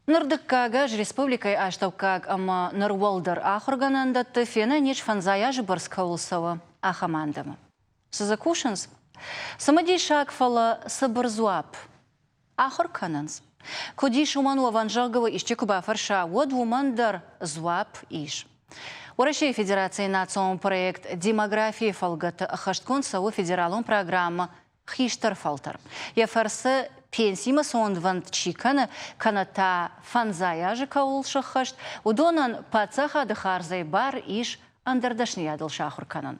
Ныр дыккаг аз республикӕйы астӕуккаг ӕмӕ ныр уӕлдӕр ахуыргӕнӕндӕтты фенӕн ис фӕндзай азы бӕрц кӕуыл цӕуы, ахӕм андӕмы. Цы дзы кусынц? Цымыдисаг, фӕлӕ цыбыр дзуапп. Ахуыр кӕнынц. Куыд ис уымӕн уӕвӕн, зӕгъгӕ, исчи куы бафӕрса, уӕд уымӕн дӕр дзуапп ис. Уӕрӕсейы Федерацийы национ проект «Демографийы» фӕлгӕты ӕххӕстгонд цӕуы федералон программӕ Хистӕр фӕлтӕр. Йӕ фӕрцы пенсимӕ цондвӕнд чи кӕны, кӕнӕ та фӕндзай азы кӕуыл сыххӕст, уыдонӕн паддзахады хардзӕй бар ис ӕндӕр дӕсныйадыл сахуыр кӕнын.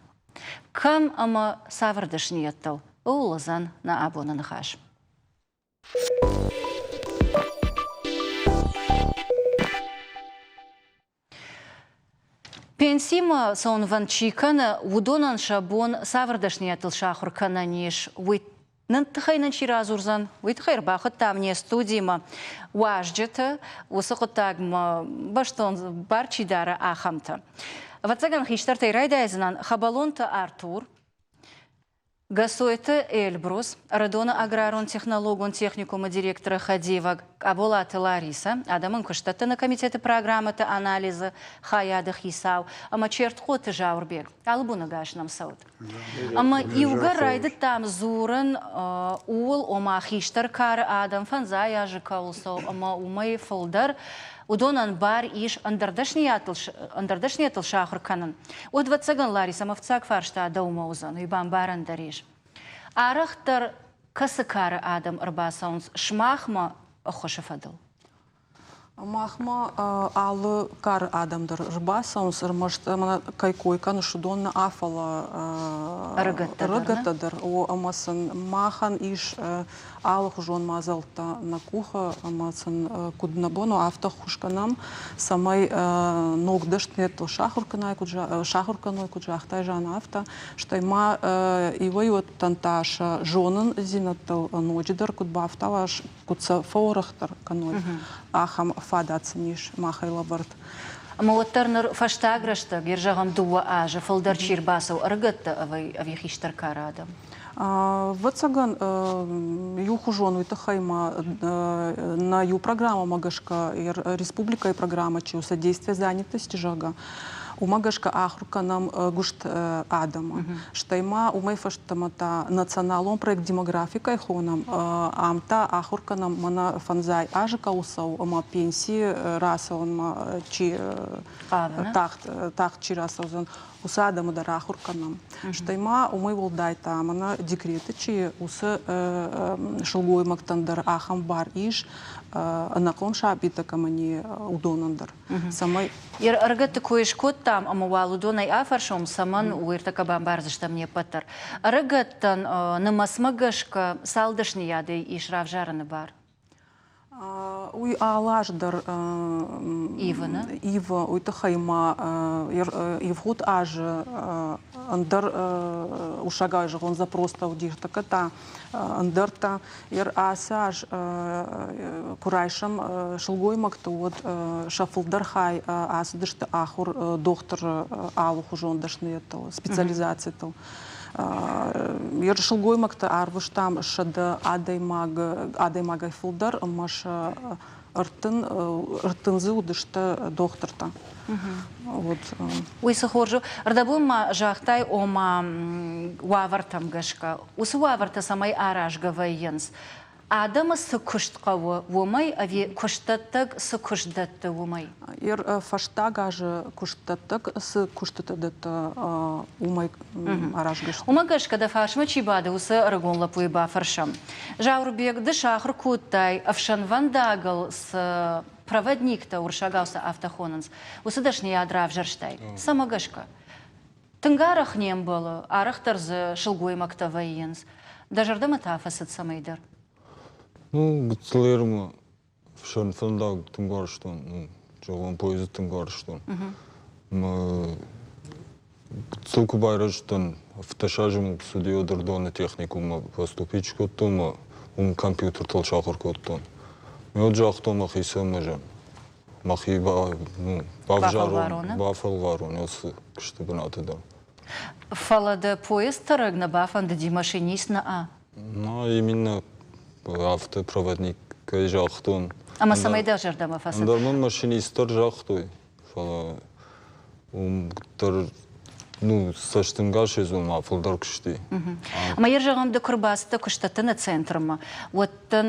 Кӕм ӕмӕ цавӕр дӕсныйӕдтыл, ууыл уыдзӕн нӕ абоны ныхас. Пенсимӕ цӕуынвӕнд чи кӕны, уыдонӕн сӕ бон цавӕр дӕсныйӕдтыл сахуыр кӕнӕн ис, уый нын тыххӕй нын чи радзурдзӕн, уый тыххӕй ӕрбахуыдтам не студимӕ уазджыты, уыцы хъуыддагмӕ бӕстон бар чи дары, ахӕмтӕ. Ӕвӕццӕгӕн, хистӕртӕй райдайдзынӕн Хӕбӕлонты Артур, Гасойты Эльбрус, Ӕрыдоны аграрон-технологон техникумы директоры хӕдивӕг Къаболаты Ларисӕ, адӕмон куыстдӕттыны комитеты программӕты анализы хайады хицау ӕмӕ Чертхъоты Зауырбег. Алы боны гас нӕм цӕут. Ӕмӕ иугӕр райдыдтам дзурын ууыл, ома хистӕр кары адӕм фӕндзай азы кӕуыл цӕуы ӕмӕ уымӕй фылдӕр, уыдонӕн бар ис ӕндӕр дӕсныйӕдтыл сахуыр кӕнын. Уӕд, ӕвӕццӕгӕн, Ларисӕ, мӕ фыццаг фарста дӕумӕ уыдзӕн, уый бамбарӕн дӕр ис. Арӕхдӕр кӕцы кары адӕм ӕрбацӕуынц сымахмӕ ӕххуысы фӕдыл? Махмӕ алы кары адӕм дӕр ӕрбацӕуынц, ӕрмӕст мӕнӕ кӕй кой кӕныс, уыдон нӕ, фӕлӕ ӕрыгӕттӕ дӕр. О, ӕмӕ сын махӕн ис алыхуызон мадзӕлттӕ нӕ къухы ӕмӕ сын куыд нӕ бон у, афтӕ ӕххуыс кӕнӕм, цӕмӕй ног дӕсныйӕдтыл сахуыр кӕнай, куыд сахуыр кӕной, куыд загътай, Жанна, афтӕ. Стӕй ма иуӕй-иуӕттӕн та сӕ зонындзинӕдтыл ноджыдӕр куыд бафтауа, куыд сӕ фӕуӕрӕхдӕр кӕной, ахӕм фадат сын ис махӕй лӕвӕрд. Ӕмӕ уӕддӕр ныр фӕстаг рӕстӕг, йе зӕгъӕм, дыууӕ азы фылдӕр чи рбацӕуы, ӕрыгӕттӕ ӕви хистӕр кары адӕм? Ӕвӕццӕгӕн, иухуызон уый тыххӕй ма нӕ иу программӕмӕ гӕсгӕ республикӕйы программӕ чи у «Содействие занятости», зӕгъгӕ, уымӕ гӕсгӕ ахуыр кӕнӕм гуыст адӕмы. Стӕй ма уымӕй фӕстӕмӕ та националон проект «Демографи» кӕй хонӕм, ам та ахуыр кӕнӕм мӕнӕ фӕндзай азы кӕуыл цӕуы ӕмӕ пенси рацӕуынмӕ чи тагъд чи рацӕудзӕн, уыцы адӕмы дӕр ахуыр кӕнӕм. Стӕй ма уымӕй уӕлдай та мӕнӕ декреты чи уыцы сылгоймӕгтӕн дӕр ахӕм бар ис, ӕнахъом сабитӕ кӕмӕн и, уыдонӕн дӕр, цӕмӕй Ӕрыгӕтты кой скодтам ӕмӕ уал уыдонӕй афӕрсом, цӕмӕн уый ӕртӕккӕ бамбардзыстӕм не ппӕт дӕр. Ӕрыгӕттӕн нымӕцмӕ гӕсгӕ цал дӕсныйадӕй ис равзарыны бар? Уый алы аз дӕр ивы. Уый тыххӕй ма ивгъуыд азы ӕндӕр усагӕй зӕгъон запростӕ уыди та ӕндӕртӕ. Ацы аз куы райсӕм сылгоймӕгты, уӕд сӕ фылдӕр хай ацыдысты ахуыр дохтыры алыхуызон дӕсныйӕдтыл, специализацитыл. Сылгоймӕгты арвыстам 100 адӕймаг, адӕймагӕй фылдӕр ӕмӕ сӕ ӕртын дзы уыдысты дохтыртӕ. Вот. Уый цы хорз у. Ӕрдӕбон ма загътай, ома уавӕртӕм гӕсгӕ. Уыцы уавӕртӕ цӕмӕй аразгӕ вӕййынц? Адӕмы цы куыст хъӕуы, уымӕй ӕви куыстдӕттӕг цы куыст дӕтты, уымӕй? Фӕстаг азы куыстдӕттӕг цы куыстытӕ дӕтты, уымӕй аразгӕ сты. Уымӕ гӕсгӕ дӕ фарсмӕ чи бады, уыцы ӕрыгон лӕппуйы бафӕрсӕм. Зауырбег, ды сахуыр кодтай ӕфсӕнвӕндагыл цы проводниктӕ, уырыссагау сӕ афтӕ хонынц, уыцы дӕсныйад равзӕрстай. Цӕмӕ гӕсгӕ? Тынг арӕх не мбӕлы, арӕхдӕр дзы сылгоймӕгтӕ вӕййынц. Дӕ зӕрдӕмӕ та фӕцыд цӕмӕйдӕр? Ну, гыццыл ермы ӕфсӕн фӕндаг тынг уарзтон. Ну, зӕгъон, поезд тынг уарзтон. Мӕ гыццыл куы байрӕзтӕн, ӕвддӕс азы мыл цыди Ӕрыдоны техникуммӕ поступить кодтон ӕмӕ уым компьютертыл сахуыр кодтон. Уӕд загътон мӕхицӕн мӕ мӕхи ну, бавзарон, бафӕлварон ацы куысты бынаты дӕр. Фӕлӕ дӕ поезд тӕрӕг нӕ бафӕндыди, машинист нӕ а? Ну, именно афтӕ проводник кӕй загътон. Ӕмӕ цӕмӕй дӕ зӕрдӕмӕ фӕцыд? Ӕндӕр мын машинист дӕр загътой, фӕлӕ уым дӕр ну, цӕстӕнгасӕй ма фылдӕр куысти. Ӕмӕ йӕ зӕгъӕм, ды куы рбацыдтӕ куыстӕттыны центрмӕ, уӕд дын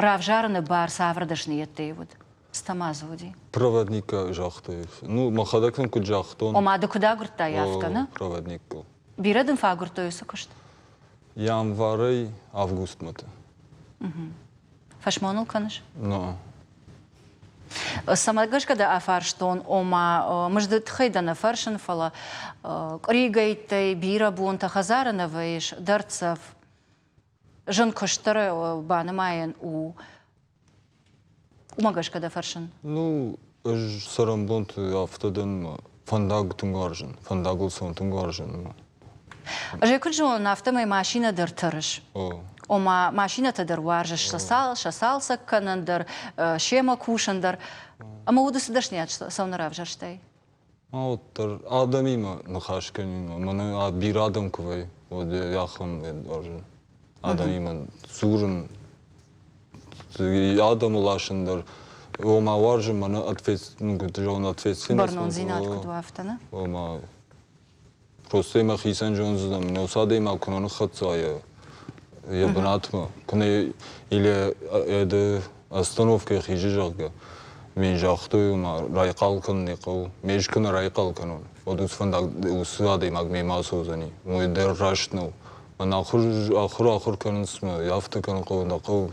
равзарыны бар цавӕр дӕсныйӕдтӕй уыд? Цытӕ дзы уыди? Проводника загътой. Ну, мӕхӕдӕг сын куыд загътон. Ома ды куыд агуырдтай, афтӕ, нӕ? Проводникыл. Бирӕ дын фӕагуырдтой уыцы куыст? Январӕй августмӕ та. Фӕсмон ыл кӕныс? Но. Цӕмӕ гӕсгӕ дӕ афарстон, ома мызды тыххӕй дӕ нӕ фӕрсын, фӕлӕ къуыригӕйттӕй бирӕ бонтӕ хӕдзары нӕ вӕййыс, дӕрддзӕф, зын куыст дӕр банымайӕн у. Уымӕ гӕсгӕ дӕ фӕрсын. Ну, ӕз цӕрӕнбонты афтӕ дӕн, фӕндаг тынг уарзын, фӕндагыл цӕуын тынг уарзын. Ӕз ӕй куыд зонын, афтӕмӕй машинӕ дӕр тӕрыс. Ома машинӕтӕ дӕр уарзыс сӕ цалцӕг кӕнын дӕр, семӕ кусын дӕр. Ӕмӕ уыд уыцы дӕсныйад цӕуылнӕ равзӕрстай? Уӕддӕр адӕмимӕ ныхас кӕнинмӕ, мӕнӕ бирӕ адӕм куы вӕййы, уӕд ахӕм уарзын. Адӕмимӕ дзурын, адӕмы ласын дӕр, ома уарзын мӕнӕ ответственность. Бӕрнондзинад куыд у, афтӕ, нӕ? Ома Просто мӕхицӕн зондзынӕн, но цы адӕймаг куы нӕ ныххӕццӕ йӕ бынатмӕ, куы нӕ или ӕды остановкӕйы хизы, зӕгъгӕ, мин загътой, ма райхъал кӕнын не хъӕуы. Ме ӕз куы нӕ райхъал кӕнон, уӕд уыцы фӕндаг уыцы адӕймаг мемӕ ацӕудзӕни. Уый дӕр раст нӕу. Мӕн ахуыр ахуыр ахуыр кӕнынц мӕ, афтӕ кӕнын хъӕуы, нӕ хъӕуы.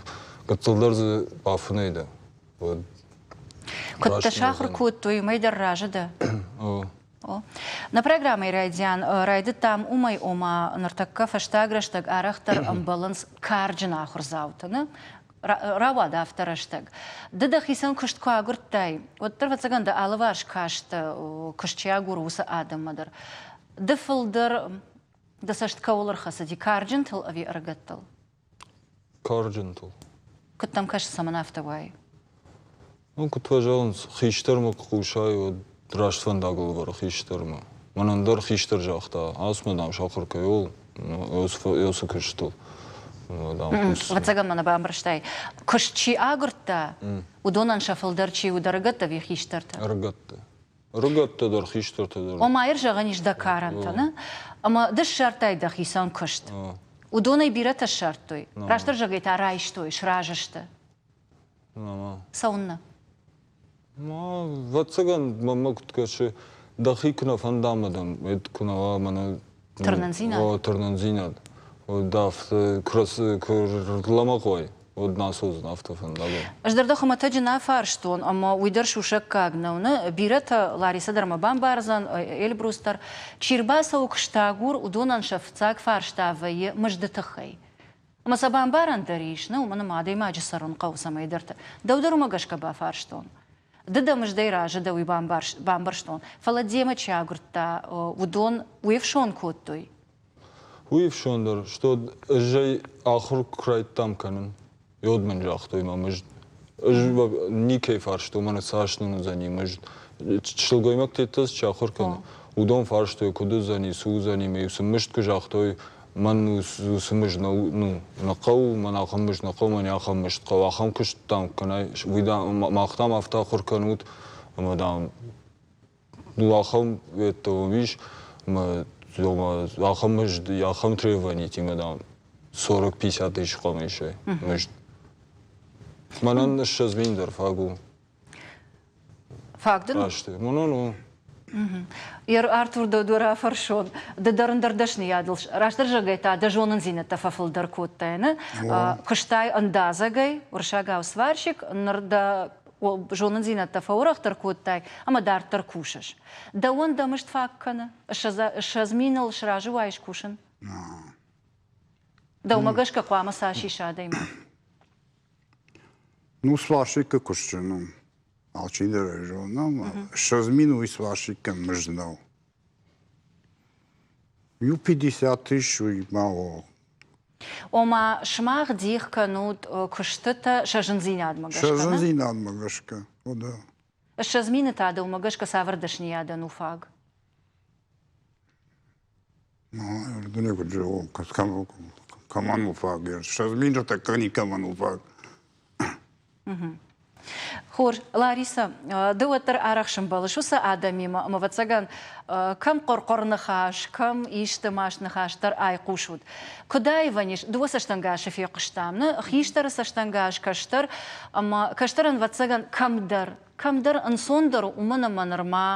Гыццылдӕр дзы бафынӕй дӕ, уӕд Куыд дӕ сахуыр кодтой, уымӕй дӕр разы дӕ? О. Нӕ программӕйы райдиан райдыдтам уымӕй, ома ныртӕккӕ фӕстаг рӕстӕг арӕхдӕр ӕмбӕлынц карджын ахуырдзаутӕ. Нӕ? Рауад афтӕ рӕстӕг. Ды дӕхицӕн куыст куы агуырдтай, уӕддӕр, ӕвӕццӕгӕн, дӕ алыварс каст куыст чи агуры, уыцы адӕммӕ дӕр. Ды фылдӕр дӕ цӕст кӕуыл ӕрхӕцыди, карджынтыл ӕви ӕрыгӕттыл? Карджынтыл. Куыд дӕм кӕсы, цӕмӕн афтӕ уайы? Ну, куыд фӕзӕгъынц, хистӕрмӕ куы хъусай, уӕд раст фӕндагыл ӕвӕры хистӕрмӕ. Мӕнӕн дӕр хистӕр загъта, ацмӕ, дам, сахуыр кӕй у, уыцы куыстыл. Ӕвӕццӕгӕн мӕ нӕ бамбӕрстай. Куыст чи агуырдта, уыдонӕн сӕ фылдӕр чи уыд, ӕрыгӕттӕ ӕви хистӕртӕ? Ӕрыгӕттӕ. Ӕрыгӕттӕ дӕр, хистӕртӕ дӕр. Ома, зӕгъӕн ис дӕ карӕнтӕ, нӕ? Ӕмӕ ды ссардтай дӕхицӕн куыст. Уыдонӕй бирӕтӕ ссардтой. Растдӕр зӕгъгӕй та райстой, сразы сты. Цӕуыннӕ? Ма, ӕвӕццӕгӕн, мӕнмӕ куыд кӕсы, дӕхи куы нӕ фӕнда ӕмӕ дӕм уӕд куы нӕ уа мӕнӕ Тырнындзинад? О, тырнындзинад. Уӕд афтӕ куы рлӕмӕгъ уай, уӕд нӕ ацӕудзӕн афтӕ фӕндагыл. Ӕз дӕр дӕ хуымӕтӕджы нӕ фарстон, ӕмӕ уый дӕр сусӕггаг нӕу, нӕ? Бирӕтӕ, Ларисӕ дӕр мӕ бамбардзӕн, Эльбрус дӕр, чи рбацӕуы куыстагур, уыдонӕн сӕ фыццаг фарста вӕййы мызды тыххӕй. Ӕмӕ сӕ бамбарӕн дӕр ис, нӕ, уымӕн ӕмӕ адӕймаджы цӕрын хъӕуы цӕмӕйдӕрты. Дӕу дӕр уымӕ гӕсгӕ бафарстон. Ды дӕ мыздӕй разы дӕ, уый бамбӕрстон, фӕлӕ демӕ чи агуырдта, уыдон уе фсон кодтой? Уый ӕфсон дӕр, что ӕз ӕй ахуыр куы райдыдтам кӕнын, уӕд мын загътой мӕ мызд. Ӕз никӕй фарстон, мӕнӕ цас нын уыдзӕни мызд. Сылгоймӕгтӕ чи ахуыр кӕны, уыдон фарстой, куыд уыдзӕни, цы уыдзӕни, ӕмӕ-иу сын мызд куы загътой, мӕн уыцы мызд нӕ, ну, нӕ хъӕуы, мӕн ахӕм мызд нӕ хъӕуы, мӕн ахӕм мызд хъӕуы, ахӕм куыст, дам, кӕнай, уый, дам, мах, дам, афтӕ ахуыр кӕнут, ӕмӕ, дам, ну, ахӕм уӕдта уым ис, ӕмӕ ахӕм мызд, ахӕм требованитимӕ, дам, 40-50 тысяч хъуамӕ исай мызд. Мӕнӕн 20 000 дӕр фаг у. Фаг дын? Расты. Ну, ну. Артур, дӕ дӕр афӕрсон. Ды дӕр ӕндӕр дӕсныйадыл, растдӕр зӕгъгӕй та дӕ зонындзинӕдтӕ фӕфылдӕр кодтай, нӕ? Куыстай ӕндадзӕгӕй, уырыссагау сварщик, ныр дӕ зонындзинӕдтӕ фӕуӕрӕхдӕр кодтай ӕмӕ дарддӕр кусыс. Дӕуӕн дӕ мызд фаг кӕны? 20 миныл сразы уаис кусын? Дӕумӕ гӕсгӕ хъуамӕ цас иса адӕймаг? Ну, сварщикы куысты, ну, алчидӕр ӕй зоны, 20 мин уый сварщикӕн мызд нӕу. Иу 50 тысяч уый ма о. Ома, сымах дих кӕнут куыстытӕ сӕ зындзинадмӕ гӕсгӕ? Сӕ зындзинадмӕ гӕсгӕ, о да. 20 мины та дӕумӕ гӕсгӕ цавӕр дӕсныйадӕн у фаг? Дуне куыд зӕгъон, кӕмӕн у фаг? 20 мины тӕккӕ никӕмӕн у фаг. Хорз, Лариса, ды уӕддӕр арӕх сӕмбӕлыс уыцы адӕмимӕ ӕмӕ, ӕвӕццӕгӕн, кӕм хъуыр-хъуыр ныхас, кӕм исты маст ныхас дӕр айхъусут. Куыд аивӕн ис, дыууӕ цӕстӕнгасы фехъуыстам, нӕ хистӕры цӕстӕнгас, кӕстӕр, ӕмӕ кӕстӕрӕн, ӕвӕццӕгӕн, кӕмдӕр, кӕмдӕр ӕнцондӕр у, уымӕн ӕмӕ нырма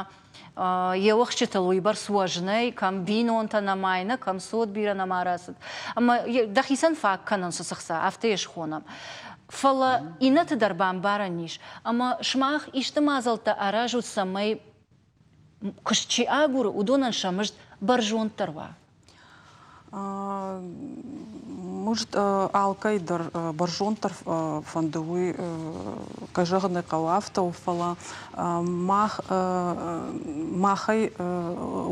йе уӕхсчытыл уыйбӕрц уӕз нӕй, кӕм бинонтӕ нӕма нӕ, кӕм цот бирӕ нӕма рацыд. Ӕмӕ дӕхицӕн фаг кӕнынц уыцы хца, афтӕ йӕ схонӕм. Фӕлӕ иннӕты дӕр бамбарӕн ис, ӕмӕ сымах исты мадзӕлттӕ аразут, цӕмӕй куыст чи агуры, уыдонӕн сӕ мызд бӕрзонддӕр уа. Мызд алкӕй дӕр бӕрзонддӕр фӕнды, уый, кӕй зӕгъын ӕй хъӕуы, афтӕ у, фӕлӕ мах, махӕй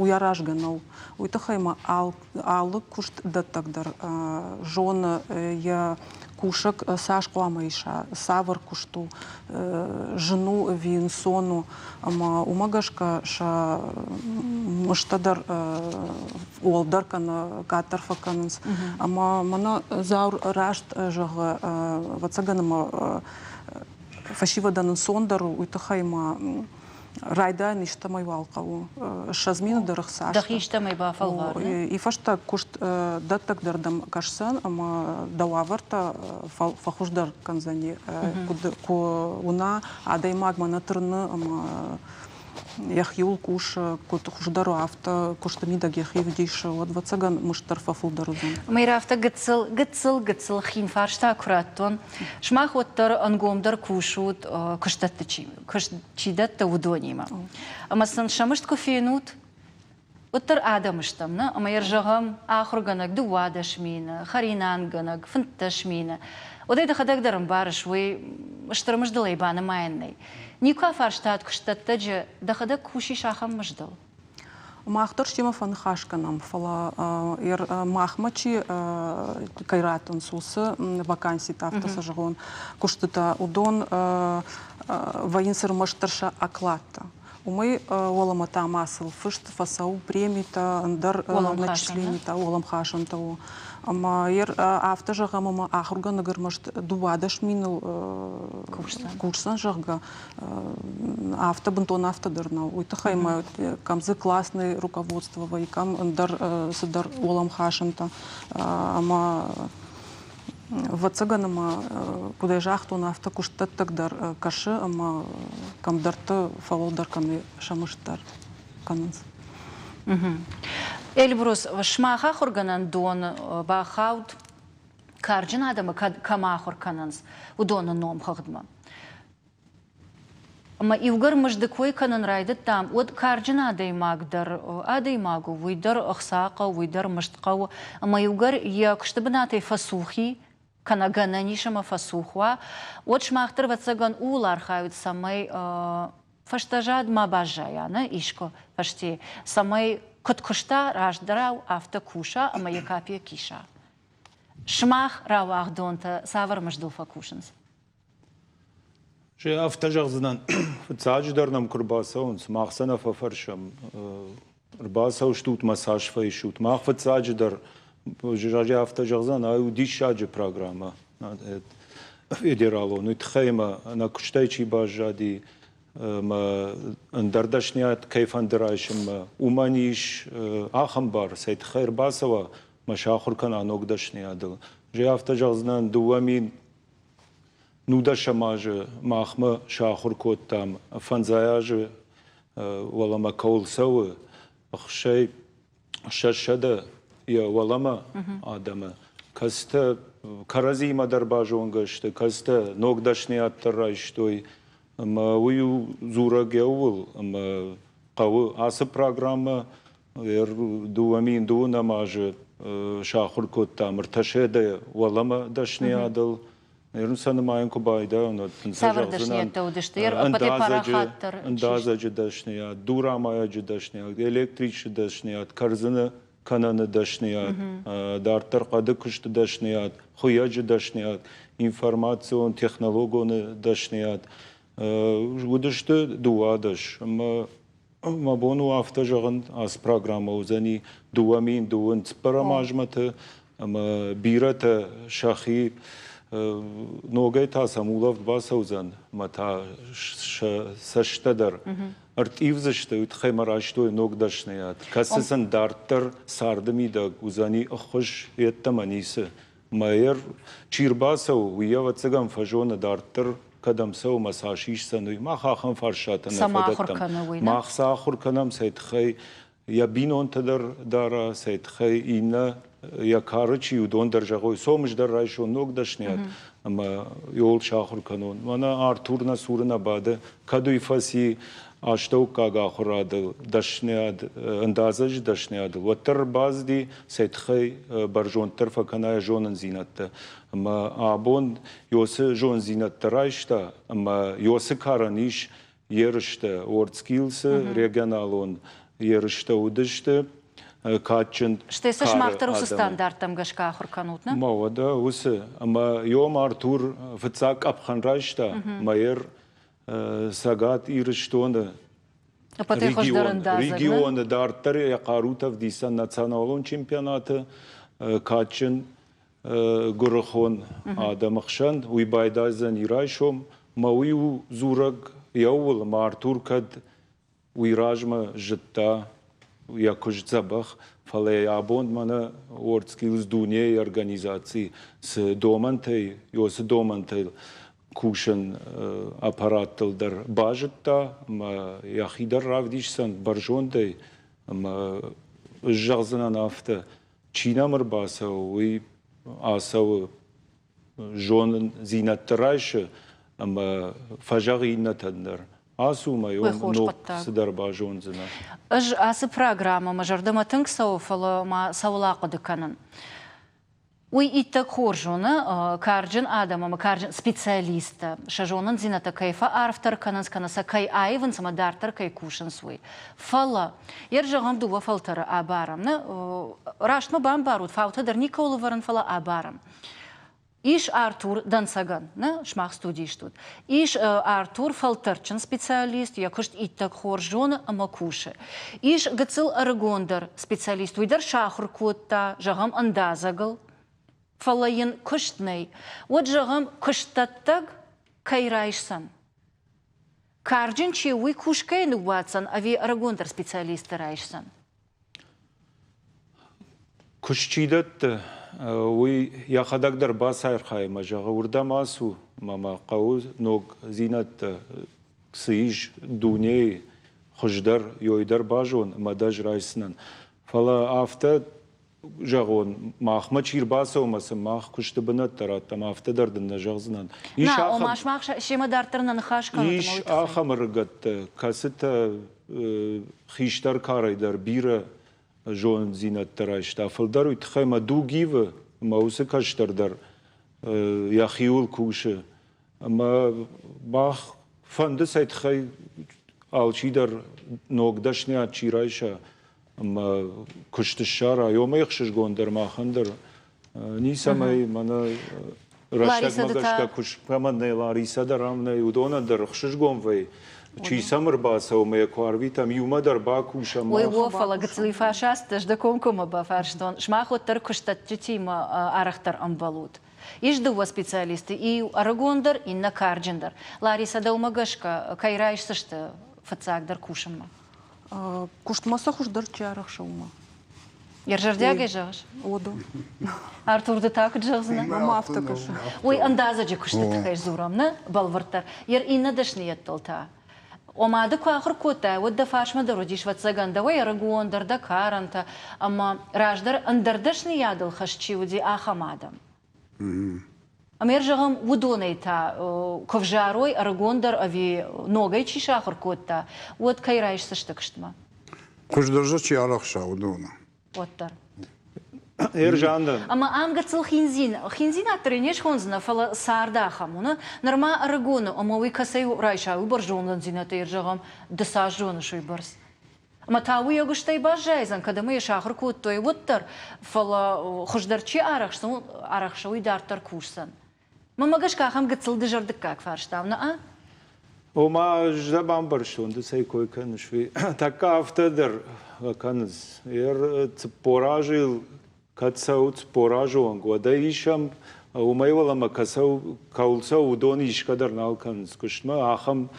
уый аразгӕ нӕу. Уый тыххӕй ма алы куыстдӕттӕг дӕр зоны йӕ кусӕг цас хъуамӕ иса, цавӕр куыст у, зын у ӕви ӕнцон у. Ӕмӕ уымӕ гӕсгӕ сӕ мызтӕ дӕр уӕлдӕр кӕнӕ къаддӕр фӕкӕнынц. Ӕмӕ мӕнӕ Заур раст зӕгъы, ӕвӕццӕгӕн ӕмӕ фӕсивӕдӕн ӕнцондӕр у, уый тыххӕй ма райдайӕн истӕмӕй уал хъӕуы. 20 мины дӕр ӕхца Дӕхи истӕмӕй бафӕлвар. И фӕстаг куыст дӕттӕг дӕр дӕм кӕсдзӕн ӕмӕ дӕ уавӕртӕ фӕхуыздӕр кӕндзӕни. Куы уына, адӕймагмӕ нӕ тырны ӕмӕ йӕхиуыл кусы, куыд хуыздӕр у, афтӕ куысты мидӕг йӕхи вдисы, уӕд, ӕвӕццӕгӕн, мызд дӕр фӕфылдӕр уыдзӕн. Мӕ афтӕ гыццыл, гыццыл, гыццыл хин фарста куы радтон, сымах уӕддӕр ӕнгомдӕр кусут куыстӕтты чи, куыст чи дӕтты, уыдонимӕ. Ӕмӕ сын сӕ мызд куы фенут, уӕддӕр адӕм стӕм, нӕ? Ӕмӕ йӕ зӕгъӕм, ахуыргӕнӕг 12 мины, хӕринаггӕнӕг 15 мины. Уӕдӕй дӕхӕдӕг дӕр ӕмбарыс, уый стыр мыздыл ӕй банымайӕн нӕй. Никуы афарстат куыстдӕттӕджы, дӕхӕдӕг кусис ахӕм мыздыл? Мах дӕр семӕ фӕныхас кӕнӕм, фӕлӕ махмӕ чи кӕй раттынц, уыцы ваканситӕ, афтӕ сӕ зӕгъон, куыстытӕ, уыдон вӕййынц ӕрмӕстдӕр сӕ окладтӕ. Уымӕй уӕлӕмӕ та ма сыл фыст фӕцӕуы премитӕ, ӕндӕр начисленитӕ, уӕлӕмхасӕнтӕ у. Ӕмӕ афтӕ зӕгъӕм, ӕмӕ ахуыргӕнӕг ӕрмӕст 12 миныл кусдзӕн, зӕгъгӕ, афтӕ бынтон афтӕ дӕр нӕу. Уый тыххӕй ма кӕм дзы классный руководство вӕййы, кӕм ӕндӕр цыдӕр уӕлӕмхасӕнтӕ. Ӕмӕ ӕвӕццӕгӕн ӕмӕ куыдӕй загътон, афтӕ куыстдӕттӕг дӕр кӕсы ӕмӕ кӕмдӕрты фӕуӕлдӕр кӕны сӕ мызд дӕр кӕнынц. Эльбрус, сымах ахуыргӕнӕндон бахауд карджын адӕмы кӕм ахуыр кӕнынц, уыдоны номхыгъдмӕ. Ӕмӕ иугӕр мызды кой кӕнын райдыдтам, уӕд карджын адӕймаг дӕр адӕймаг у, уый дӕр ӕхца хъӕуы, уый дӕр мызд хъӕуы. Ӕмӕ иугӕр йӕ куысты бынатӕй фӕцух и, кӕнӕ гӕнӕн ис ӕмӕ фӕцух уа, уӕд сымах дӕр, ӕвӕццӕгӕн, ууыл архайут, цӕмӕй фӕстӕзад ма баззайа, нӕ искуы фӕсте, цӕмӕй куыд куыста раздӕрау, афтӕ куса ӕмӕ йӕ капекк иса. Сымах рауагъдонтӕ цавӕр мыздыл фӕкусынц? Афтӕ зӕгъдзынӕн, фыццаджыдӕр нӕм куы рбацӕуынц, мах сӕ нӕ фӕфӕрсӕм, ӕрбацӕуыстут мӕ цас фӕисут. Мах фыццаджыдӕр афтӕ зӕгъдзӕн, ай у диссаджы программӕ федералон. Уый тыххӕй ӕмӕ нӕ куыстӕй чи баззади, ӕмӕ ӕндӕр дӕсниад кӕй фӕнды райсынмӕ, уымӕн ис ахӕм бар, цӕй тыххӕй ӕрбацӕуа мӕ сахуыр кӕна ног дӕсниадыл. Гъе афтӕ зӕгъдзынӕн, 2019 азы махмӕ сахуыр кодтам, фӕндзай азы уӕлӕмӕ кӕуыл цӕуы, ӕхсӕй 600 йӕ уӕлӕмӕ адӕмы, кӕцытӕ кӕрӕдзиимӕ дӕр базонгӕ сты, кӕцытӕ ног дӕсныйад дӕр райстой. Ӕмӕ уый у дзурӕг ууыл, ӕмӕ хъӕуы ацы программӕ 2012 азы сахуыр кодтам ӕртӕсӕдӕ уӕлӕмӕ дӕсныйадыл. Ныр сӕ нымайын куы байдайон, уӕд дын сӕ Цавӕр дӕсныйӕдтӕ уыдысты? Ӕппӕтӕй парахатдӕр ӕндадзӕджы дӕсныйад, дурамайӕджы дӕсныйад, электричы дӕсныйад, кӕрдзыны. кӕныны дӕсныйад, дарддӕр хъӕды куысты дӕсныйад, хуыйӕджы дӕсныйад, информацион технологоны дӕсныйад. Уыдысты 12. Ӕмӕ мӕ бон у афтӕ зӕгъын, ацы программӕ уыдзӕни 2024 азмӕты, ӕмӕ бирӕтӕ сӕхи ногӕй та сӕм улӕфт бацӕудзӕн, ӕмӕ та сӕ цӕстӕ дӕр ӕртъивдзысты, уый тыххӕй мӕ райстой ног дӕсныйад, кӕцы сын дарддӕр царды мидӕг уыдзӕни ӕххуыс йеддӕмӕ ницы. Мӕйӕр чи рбацӕуы, уый ӕвӕццӕгӕн фӕзоны дарддӕр кӕдӕм цӕуы мӕ цас исдзӕн, уый. Мах ахӕм фарстатӕ нӕ фӕдӕттӕм. Мах сӕ ахуыр кӕнӕм, цӕй тыххӕй йӕ бинонтӕ дӕр дара, цӕй тыххӕй иннӕ йӕ кары чи уыдон дӕр зӕгъой, сом ӕз дӕр райсон ног дӕсныйад ӕмӕ йыл сахуыр кӕнон. Мӕнӕ Артур нӕ цуры нӕ бады, кӕд уый фӕци астӕуккаг ахуырадыл, дӕсныйад, ӕндадзӕджы дӕсныйадыл, уӕддӕр ӕрбацыди, цӕй тыххӕй бӕрзонддӕр фӕкӕна йӕ зонындзинӕдтӕ. Ӕмӕ абон Йосы зонындзинӕдтӕ райста ӕмӕ Йосы карӕн ис ерыстӕ WorldSkills-ы регионалон ерыстӕ уыдысты кадджын. Стӕй сӕ сымах дӕр уыцы стандарттӕм гӕсгӕ ахуыр кӕнут, нӕ? Ма уӕдӕ уыцы. Ӕмӕ Йом Артур фыццаг къӕпхӕн райста, мӕйӕр Цӕгат Ирыстоны регионы дарддӕр йӕ хъарутӕ ӕвдисӕн националон чемпионаты кадджын гуырыхон адӕмы хсӕн. Уый байдайдзӕни райсом. Мӕ уый у дзурӕг еууыл, ӕмӕ Артур кӕд уый размӕ зыдта йӕ куыст дзӕбӕх, фӕлӕ йӕ абон мӕнӕ WorldSkills дунейы организаци цы домӕнтӕй, цы домӕнтӕй кусын аппараттыл дӕр базыдта ӕмӕ йӕхи дӕр равдисдзӕн бӕрзондӕй ӕмӕ ӕз зӕгъдзынӕн афтӕ, чи нӕм ӕрбацӕуы, уый ацӕуы зонындзинӕдтӕ райсы ӕмӕ фӕзӕгъы иннӕтӕн дӕр. Ацу мӕ ног цыдӕр базондзынӕ. Ӕз ацы программӕ мӕ зӕрдӕмӕ тынг цӕуы, фӕлӕ ма цӕуыл ахъуыды кӕнын. Уый иттӕг хорз у, нӕ карджын адӕм ӕмӕ карджын специалисттӕ сӕ зонындзинӕдтӕ кӕй фӕарфдӕр кӕнынц кӕнӕ сӕ кӕй аивынц ӕмӕ дарддӕр кӕй кусынц, уый. Фӕлӕ, йе зӕгъӕм, дыууӕ фӕлтӕры абарӕм. Нӕ, раст мӕ бамбарут, фаутӕ дӕр никӕуыл ӕвӕрын, фӕлӕ абарӕм. Ис Артур дӕнцӕгӕн, нӕ, сымах студийы стут. Ис Артур фӕлтӕрдджын специалист, йӕ куыст иттӕг хорз зоны ӕмӕ кусы. Ис гыццыл ӕрыгондӕр специалист, уый дӕр сахуыр кодта, зӕгъӕм, ӕндадзӕгыл, фӕлӕ йын куыст нӕй. Уӕд, зӕгъӕм, куыстдӕттӕг кӕй райсдзӕн? Карджын чи у, уый кусгӕйӕ ныууадздзӕн ӕви ӕрыгондӕр специалистты райсдзӕн? Куыст чи дӕтты, уый йӕхӕдӕг дӕр бацархайы ӕмӕ зӕгъы, уырдӕм ацу ӕмӕ мӕ хъӕуы ногдзинӕдтӕ, цы ис дунейы хуыздӕр, ёй дӕр базон ӕмӕ дӕ ӕз райсдзынӕн. Фӕлӕ афтӕ зӕгъон, махмӕ чи рбацӕуы ӕмӕ сын мах куысты бынӕттӕ раттӕм, афтӕ дӕр дын нӕ зӕгъдзынӕн. Ис ахӕм, ома сымах семӕ дарддӕр нӕ ныхас кӕнут? Ис ахӕм ӕрыгӕттӕ, кӕцытӕ хистӕр карӕй дӕр бирӕ зонындзинӕдтӕ райста. Фылдӕр уый тыххӕй мӕ дуг ивы, ӕмӕ уыцы кӕстӕр дӕр йӕхиуыл кусы. Ӕмӕ мах фӕнды цӕй тыххӕй алчидӕр ног дӕсныйад чи райса ӕмӕ куыст ссара, уымӕй ӕхсызгондӕр махӕн дӕр ницӕмӕй мӕнӕ рӕстӕгмӕ гӕсгӕ куыст кӕмӕн нӕй, Ларисӕ дӕр ам нӕй, уыдонӕн дӕр ӕхсызгон вӕййы. Чи сӕм ӕрбацӕуы ӕмӕ йӕ куы арвитӕм, иумӕ дӕр бакусӕм. Уый у, фӕлӕ гыццыл фӕсаст ӕз дӕ комкоммӕ бафарстон. Сымах уӕддӕр куыстдӕтджытимӕ арӕхдӕр ӕмбӕлут. Ис дыууӕ специалисты, иу ӕрыгондӕр, иннӕ карджындӕр. Ларисӕ, дӕумӕ гӕсгӕ, кӕй райсдзысты фыццагдӕр кусынмӕ? Куыстмӕ сӕ хуыздӕр чи арӕхсы, уымӕ. Йе зӕрдиагӕй зӕгъыс? Уыдон. Артур, ды та куыд зӕгъдзынӕ? Мӕм афтӕ кӕсы. Уый ӕндадзӕджы куысты тыххӕй дзурӕм, нӕ? Бӕлвырддӕр. Йе иннӕ дӕсныйӕдтыл та? Ома ды куы ахуыр кодтай, уӕд дӕ фарсмӕ дӕр уыдис, ӕвӕццӕгӕн, дӕуӕй ӕрыгондӕр, дӕ карӕнтӕ ӕмӕ раздӕр ӕндӕр дӕсныйадыл хӕст чи уыди, ахӕм адӕм. Ӕмӕ зӕгъӕм, уыдонӕй та куы взарой ӕрыгондӕр ӕви ногӕй чи сахуыр кодта, уӕд кӕй райсдзысты куыстмӕ? Хуыздӕр дзы чи арӕхса, уыдоны. Уӕддӕр. Ержан Ӕмӕ ам гыццыл хиндзинад дӕр не схондзынӕ, фӕлӕ цард ахӕм у, нырма ӕрыгон у, ӕмӕ уый кӕцӕй райса уый бӕрзонддзинӕдтӕ, зӕгъӕм, ды цас зоныс уый бӕрц. Ӕмӕ та уый ӕгуыстӕй баззайдзӕн, кӕд ӕмӕ йӕ сахуыр кодтой, уӕддӕр, фӕлӕ хуыздӕр чи арӕхсы, уый дарддӕр кусдзӕн. Мӕнмӕ гӕсгӕ ахӕм гыццыл дызӕрдыггаг фарста у, нӕ? Ома, ӕз дӕ бамбӕрстон, ды цӕй кой кӕныс, уый. Тӕккӕ афтӕ дӕр кӕнынц. 40 азы йыл кӕд цӕуы 40 азы онг, уӕд ӕй исӕм, уымӕй уӕлӕмӕ кӕуыл цӕуы, уыдон исгӕ дӕр нал кӕнынц куыстмӕ. Ахӕм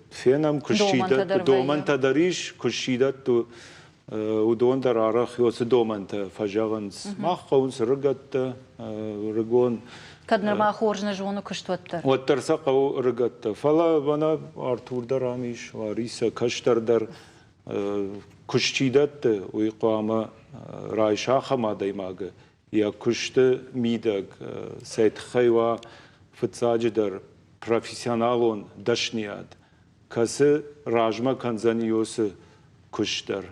фенӕм, домӕнтӕ дӕр ис, куыст чи дӕтты, уыдон дӕр арӕх уыцы домӕнтӕ фӕзӕгъынц. Мах хъӕуынц ӕрыгӕттӕ, ӕрыгон. Кӕд нырма хорз нӕ зоны куыст, уӕддӕр. Уӕддӕр сӕ хъӕуы ӕрыгӕттӕ. Фӕлӕ мӕнӕ Артур дӕр ам ис, Ларисӕ, кӕстӕр дӕр. Куыст чи дӕтты, уый хъуамӕ райса ахӕм адӕймагы, йӕ куысты мидӕг цӕй тыххӕй уа фыццаджыдӕр профессионалон дӕсныйад, кӕцы размӕ кӕндзӕн Иосы куыст дӕр.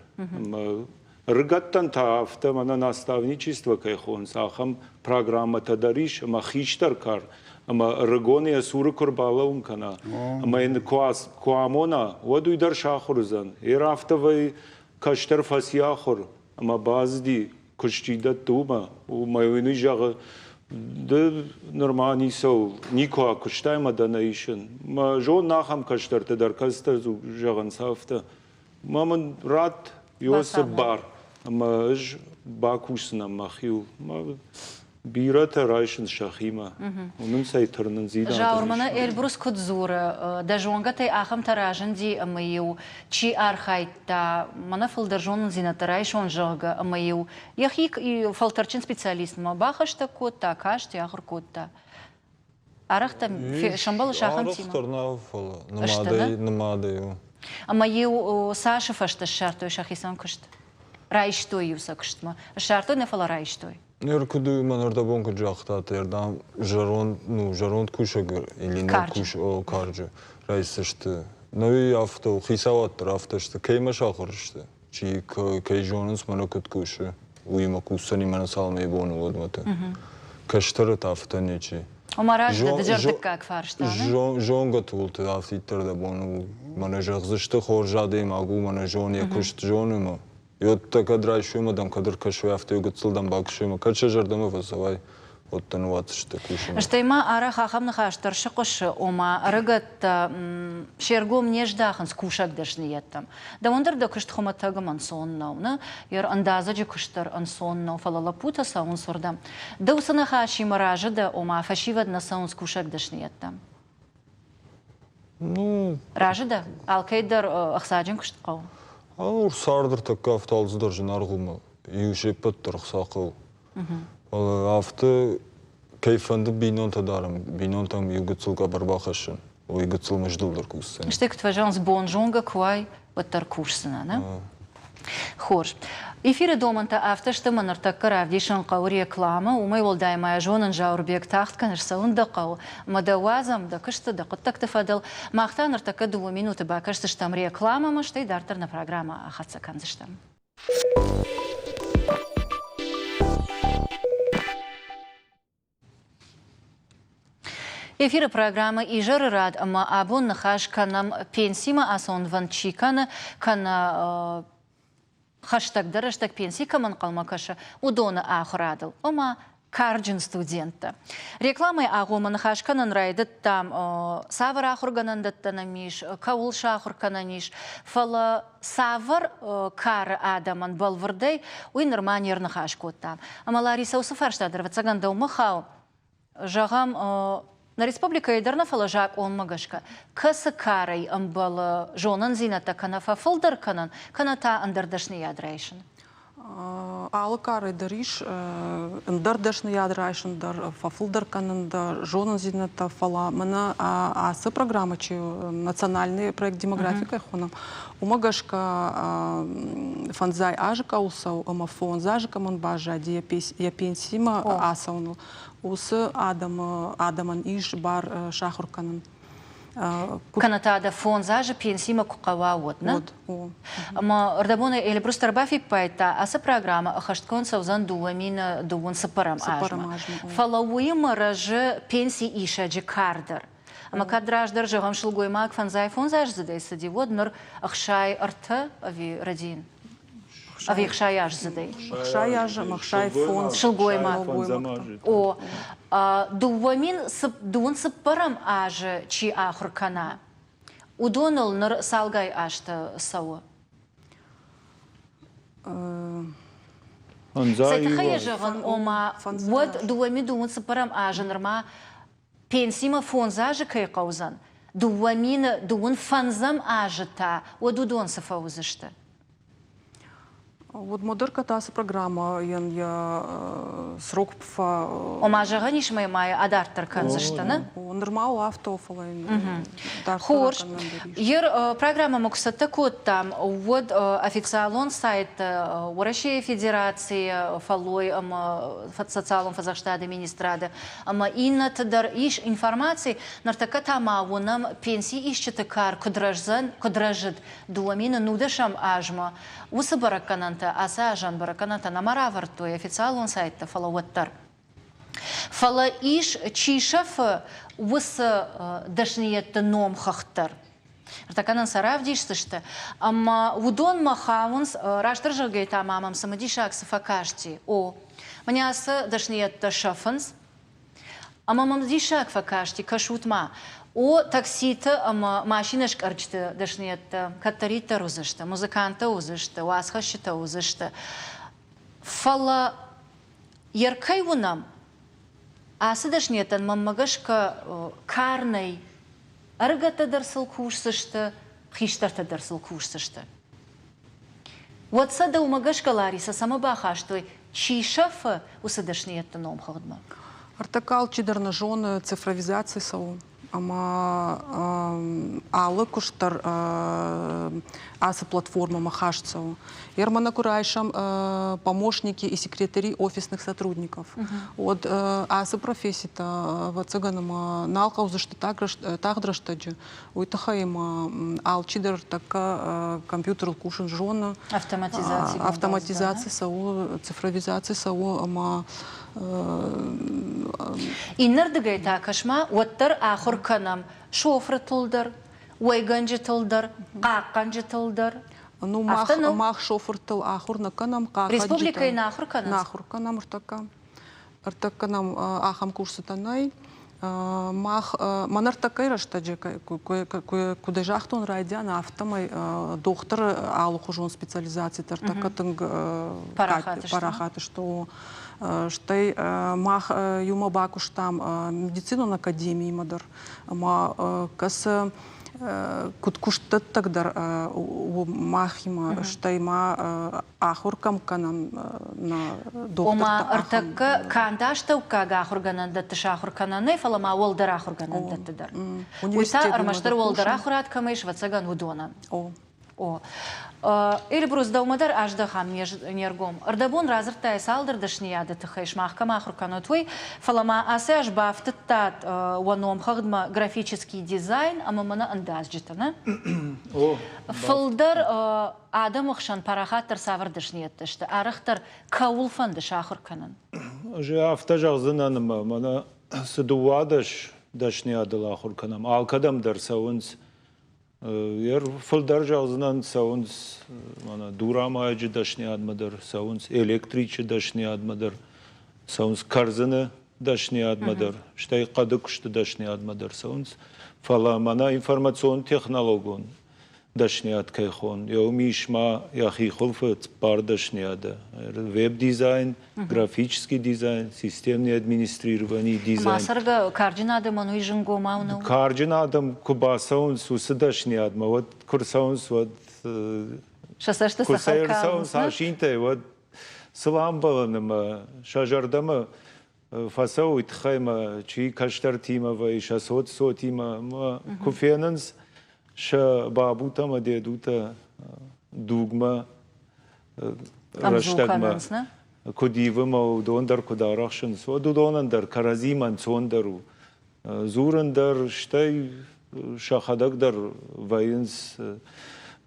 Ӕрыгӕттӕн та афтӕ мӕнӕ наставничество кӕй хонынц, ахӕм программӕтӕ дӕр ис, ӕмӕ хистӕр кар ӕмӕ ӕрыгон йӕ цуры куы ӕрбалӕууын кӕна ӕмӕ йын куы амона, уӕд уый дӕр сахуыр уыдзӕн. Йе афтӕ вӕййы, кӕстӕр фӕци ахуыр ӕмӕ бацыди куыст чи дӕтты, уымӕ. Уымӕ уый зӕгъы, ды нырма ницӕуыл никуы акуыстай ӕмӕ дӕ нӕ исын. Мӕ зонын ахӕм кӕстӕрты дӕр, кӕцытӕ зӕгъынц афтӕ. Мӕ мын ратт Иосы бар, ӕмӕ ӕз бакусдзынӕн мӕхиуыл. Бирӕтӕ райсынц сӕхимӕ. Уынынц ӕй тырнындзинад. Зауыр, мӕнӕ Эльбрус куыд дзуры, дӕ зонгӕтӕй ахӕмтӕ разынди, ӕмӕ-иу чи архайдта, мӕнӕ фылдӕр зонындзинӕдтӕ райсон, зӕгъгӕ, ӕмӕ-иу йӕхи фӕлтӕрджын специалистмӕ бахӕстӕг кодта, касти, ахуыр кодта. Арӕхдӕр сӕмбӕлыс ахӕмтимӕ? Арӕхдӕр нӕ, фӕлӕ нымадӕй, нымадӕй у. Ӕмӕ-иу цасы фӕстӕ ссардтой сӕхицӕн куыст? Райстой-иу сӕ куыстмӕ. Ссардтой нӕ, фӕлӕ райстой. Ныр куыд у, мӕн ӕрдӕбон куыд загътат, ӕрдӕм зӕронд, ну, зӕронд кусӕг или ног кус, карджы райсдзысты. Нӕуи афтӕ у, хицауад дӕр афтӕ сты, кӕимӕ сахуыр сты, чи кӕй зонынц, мӕнӕ куыд кусы, уыимӕ кусдзӕни мӕнӕ цалынмӕ йӕ бон у, уӕдмӕты. Кӕстӕры та афтӕ ничи. Ома раздӕр дызӕрдыггаг фарста, не? Зонгӕты уылты афтиддӕр дӕ бон у, мӕнӕ зӕгъдзысты, хорз адӕймаг у, мӕнӕ зон, йӕ куыст зоны ӕмӕ Йодта кӕд райсоммӕ дӕм кӕд ӕркӕсой, афтӕ гыццыл дӕм бакӕсой, кӕд сӕ зӕрдӕмӕ фӕцӕуай, уӕд дӕ ныууадздзысты кусынмӕ. Стӕй ма арӕх ахӕм ныхас дӕр сыхъуысы, ома ӕрыгӕттӕ се ргом не здахынц кусӕг дӕсныйӕдтӕм. Дӕуӕн дӕр дӕ куыст хуымӕтӕг ӕмӕ ӕнцон нӕу, нӕ? Йе ӕндадзӕджы куыст дӕр ӕнцон нӕу, фӕлӕ лӕппутӕ цӕуынц уырдӕм. Ды уыцы ныхасимӕ разы дӕ, ома фӕсивӕд нӕ цӕуынц кусӕг дӕсныйӕдтӕм? Ну, Разы дӕ? Алкӕй дӕр ӕхцаджын куыст хъӕуы? Ау, цард ӕртӕккӕ афтӕ алцыдӕр зынаргъ у мӕ иу се ппӕт дӕр ӕхца хъӕуы. Фӕлӕ афтӕ кӕй фӕнды бинонтӕ дарӕм, бинонтӕм иу гыццыл къӕбӕр бахӕссын, уый гыццыл мыздыл дӕр кусдзӕни. Стӕй куыд фӕзӕгъынц, бонзонгӕ куы уай, уӕддӕр кусдзынӕ, нӕ? Хорз. Эфиры домӕнтӕ афтӕ сты, ӕмӕ ныртӕккӕ равдисын хъӕуы рекламӕ. Уымӕй уӕлдай ма йӕ зонын, Зауырбег, тагъд кӕныс, цӕуын дӕ хъӕуы. Ӕмӕ дӕ уадзӕм дӕ куысты, дӕ хъуыддӕгты фӕдыл. Мах та ныртӕккӕ дыууӕ минуты бакӕсдзыстӕм рекламӕмӕ, стӕй дарддӕр нӕ программӕ ахӕццӕ кӕндзыстӕм. Эфиры программӕ «Изӕры рад» ӕмӕ абон ныхас кӕнӕм пенсимӕ ацӕуынвӕнд чи кӕны, кӕнӕ хӕстӕгдӕр рӕстӕг пенси кӕмӕ ӕнхъӕлмӕ кӕсы, уыдоны ахуырадыл, ома карджын студенттӕ. Рекламӕйы агъоммӕ ныхас кӕнын райдыдтам, цавӕр ахуыргӕнӕндӕттӕ нӕм ис, кӕуыл сахуыр кӕнӕн ис, фӕлӕ цавӕр кары адӕмӕн бӕлвырдӕй, уый нырма не рныхас кодтам. Ӕмӕ Ларисӕ, уыцы фарста дӕр, ӕвӕццӕгӕн, дӕумӕ хауы. Зӕгъӕм, нӕ республикӕйы дӕр нӕ, фӕлӕ закъонмӕ гӕсгӕ, кӕцы карӕй ӕмбӕлы зонындзинӕдтӕ кӕнӕ фӕфылдӕр кӕнын, кӕнӕ та ӕндӕр дӕсныйад райсын? Алы карӕй дӕр ис ӕндӕр дӕсныйад райсын дӕр, фӕфылдӕр кӕнын дӕр, зонындзинӕдтӕ, фӕлӕ мӕнӕ ацы программӕ чи национальный проект демографи кӕй хонӕм, уымӕ гӕсгӕ фӕндзай азы кӕуыл цӕуы ӕмӕ фондз азы кӕмӕн баззади йӕ пенсимӕ ацӕуыныл, уыцы адӕмы адӕмӕн ис бар сахуыр кӕнын. Кӕнӕ та дӕ фондз азы пенсимӕ куы хъӕуа, уӕд, нӕ? Уӕд, о. Ӕмӕ ӕрдӕбоны Эльбрус дӕр бафиппайдта, ацы программӕ ӕххӕстгонд цӕудзӕн 2024 азмӕ. Фӕлӕ уыимӕ рӕзы пенси исӕджы кар дӕр. Ӕмӕ кӕд раздӕр, зӕгъӕм, сылгоймаг фӕндзай фондзаздзыдӕй цыди, уӕд ныр 63 ӕви рӕдийын? Ӕви 60 аздзыдӕй? 60 азы ӕмӕ 65. Сылгоймаг. О, 2024 азы чи ахуыр кӕна, уыдоныл ныр цалгай азтӕ цӕуы? Цӕй тыххӕй йӕ зӕгъын, ома, уӕд 2024 азы нырма пенсимӕ фондз азы кӕй хъӕудзӕн, 2025 азы та уӕд уыдон цы фӕуыдзысты? Вот модеркӕ ацы программӕйӕн йӕ срок фӕ... Ома, зӕгъӕн ис, мӕ ма адарддӕр кӕндзысты, нӕ? Нырма у афтӕ, фӕлӕ йын дарддӕр Хорз. Ер программӕмӕ куы цӕттӕ кодтам, уӕд официалон сайт Уӕрӕсейы Федерацийы фӕллой ӕмӕ социалон фӕдзӕхстады министрады ӕмӕ иннӕты дӕр ис информаци. Ныртӕккӕ та ма уынӕм, пенси исджыты кар куыд рӕздзӕн, куыд рӕзыд 2010 азмӕ. Уыцы бӕрӕггӕнӕнтӕ ацы азӕн бӕрӕггӕнӕнтӕ нӕма равӕрдтой официалон сайтты, фӕлӕ уӕддӕр. Фӕлӕ ис, чи сӕфы, уыцы дӕсныйӕдты номхыгъд дӕр. Ныртӕккӕ нын сӕ равдисдзысты. Ӕмӕ уыдонмӕ хауынц, растдӕр зӕгъгӕйӕ та ма мӕм цымыдисаг цы фӕкасти. О, мӕнӕ ацы дӕсныйӕдтӕ сӕфынц. Ӕмӕ мӕм диссаг фӕкасти, кӕсут-ма, о, такситы ӕмӕ машинӕскъӕрджыты дӕсныйӕдтӕ кӕддӕриддӕр уыдзысты, музыканттӕ уыдзысты, уацхӕсджытӕ уыдзысты. Фӕлӕ йе ркӕй уынӕм, ацы дӕсныйӕдтӕн мӕнмӕ гӕсгӕ кар нӕй. Ӕрыгӕттӕ дӕр сыл кусдзысты, хистӕртӕ дӕр сыл кусдзысты. Уӕд сӕ дӕумӕ гӕсгӕ, Ларисӕ, цӕмӕ бахастой, чи сӕфы, уыцы дӕсныйӕдты номхыгъдмӕ? Ӕртӕккӕ алчидӕр нӕ зоны, цифровизаци цӕуы. Ӕмӕ алы куыст дӕр ацы платформӕмӕ хаст цӕуы. Ермана куы райсӕм помощники и секретари офисных сотрудников, уӕд ацы професситӕ, ӕвӕццӕгӕн, ӕмӕ нал хъӕудзысты тагъд рӕстӕджы. Уый тыххӕй ма алчидӕр тӕккӕ компьютерыл кусын зоны. Автоматизаци. Автоматизаци цӕуы, цифровизаци цӕуы ӕмӕ Иннӕрдыгӕй та кӕс-ма, уӕддӕр ахуыр кӕнӕм шофыртыл дӕр, уӕйгӕнджытыл дӕр, хъахъхъӕнджытыл дӕр. Ну, мах, мах шофыртыл ахуыр нӕ кӕнӕм, хъахъхъӕнджытӕ. Республикӕйы нӕ ахуыр кӕнынц? Нӕ ахуыр кӕнӕм ӕртӕккӕ. Ӕртӕккӕ нӕм ахӕм курсытӕ нӕй. Мах мӕн ӕртӕккӕйы рӕстӕджы, куыд загътон райдианы, афтӕмӕй дохтыры алыхуызон специализацитӕ ӕртӕккӕ тынг парахат сты. Стӕй мах иумӕ бакуыстам медицинон академиимӕ дӕр, ӕмӕ кӕцы куыд куыстдӕттӕг дӕр махимӕ, стӕй ма ахуыр кӕм кӕнӕм нӕ дохтыртӕ. Ома ӕртӕккӕ канд астӕуккаг ахуыргӕнӕндӕтты сахуыр кӕнӕн нӕй, фӕлӕ ма уӕлдӕр ахуыргӕнӕндӕтты дӕр. Уый та ӕрмӕстдӕр уӕлдӕр ахуырад кӕмӕ ис, ӕвӕццӕгӕн, уыдонӕн. О. О. Эльбрус, дӕумӕ дӕр аздӕхӕм не ргом. Ӕрдӕбон радзырдтай цалдӕр дӕсныйады тыххӕй, сымах кӕм ахуыр кӕнут, уый, фӕлӕ ма ацы аз бафтыдтат уӕ номхыгъдмӕ графический дизайн ӕмӕ мӕнӕ ӕндадзджытӕ, нӕ? О. Фылдӕр адӕмы хсӕн парахатдӕр цавӕр дӕсныйӕдтӕ сты, арӕхдӕр кӕуыл фӕнды сахуыр кӕнын? Ӕз афтӕ зӕгъдзынӕн, ӕмӕ мӕнӕ цы 12 дӕсныйадыл ахуыр кӕнӕм, алкӕдӕм дӕр цӕуынц. Фылдӕр зӕгъдзынӕн, цӕуынц мӕнӕ дурамайӕджы дӕсныйадмӕ дӕр, цӕуынц электричы дӕсныйадмӕ дӕр, цӕуынц кӕрдзыны дӕсныйадмӕ дӕр, стӕй хъӕды куысты дӕсныйадмӕ дӕр цӕуынц. Фӕлӕ мӕнӕ информацион-технологон дӕсныйад кӕй хон, уым ис ма йӕхи хуылфы цыппар дӕсныйады. Веб-дизайн, графический дизайн, системный администрирование дизайн. Ма цӕргӕ карджын адӕмӕн уый зынгомау нӕу? Карджын адӕм куы бацӕуынц уыцы дӕсныйадмӕ, уӕд куы рцӕуынц, уӕд сӕ цӕсты куы сӕ ӕрцӕуынц асинтӕй, уӕд сыл амбӕлын ӕмӕ сӕ зӕрдӕмӕ фӕцӕуы, уый тыххӕй мӕ чи кӕстӕртимӕ вӕййы, сӕ цот-цотимӕ мӕ куы фенынц сӕ бабутӕ ӕмӕ дедутӕ дугмӕ рӕстӕгмӕ куыд ивы мӕ уыдон дӕр куыд арӕхсынц, уӕд уыдонӕн дӕр кӕрӕдзимӕ ӕнцондӕр у. Дзурын дӕр, стӕй сӕхӕдӕг дӕр вӕййынц,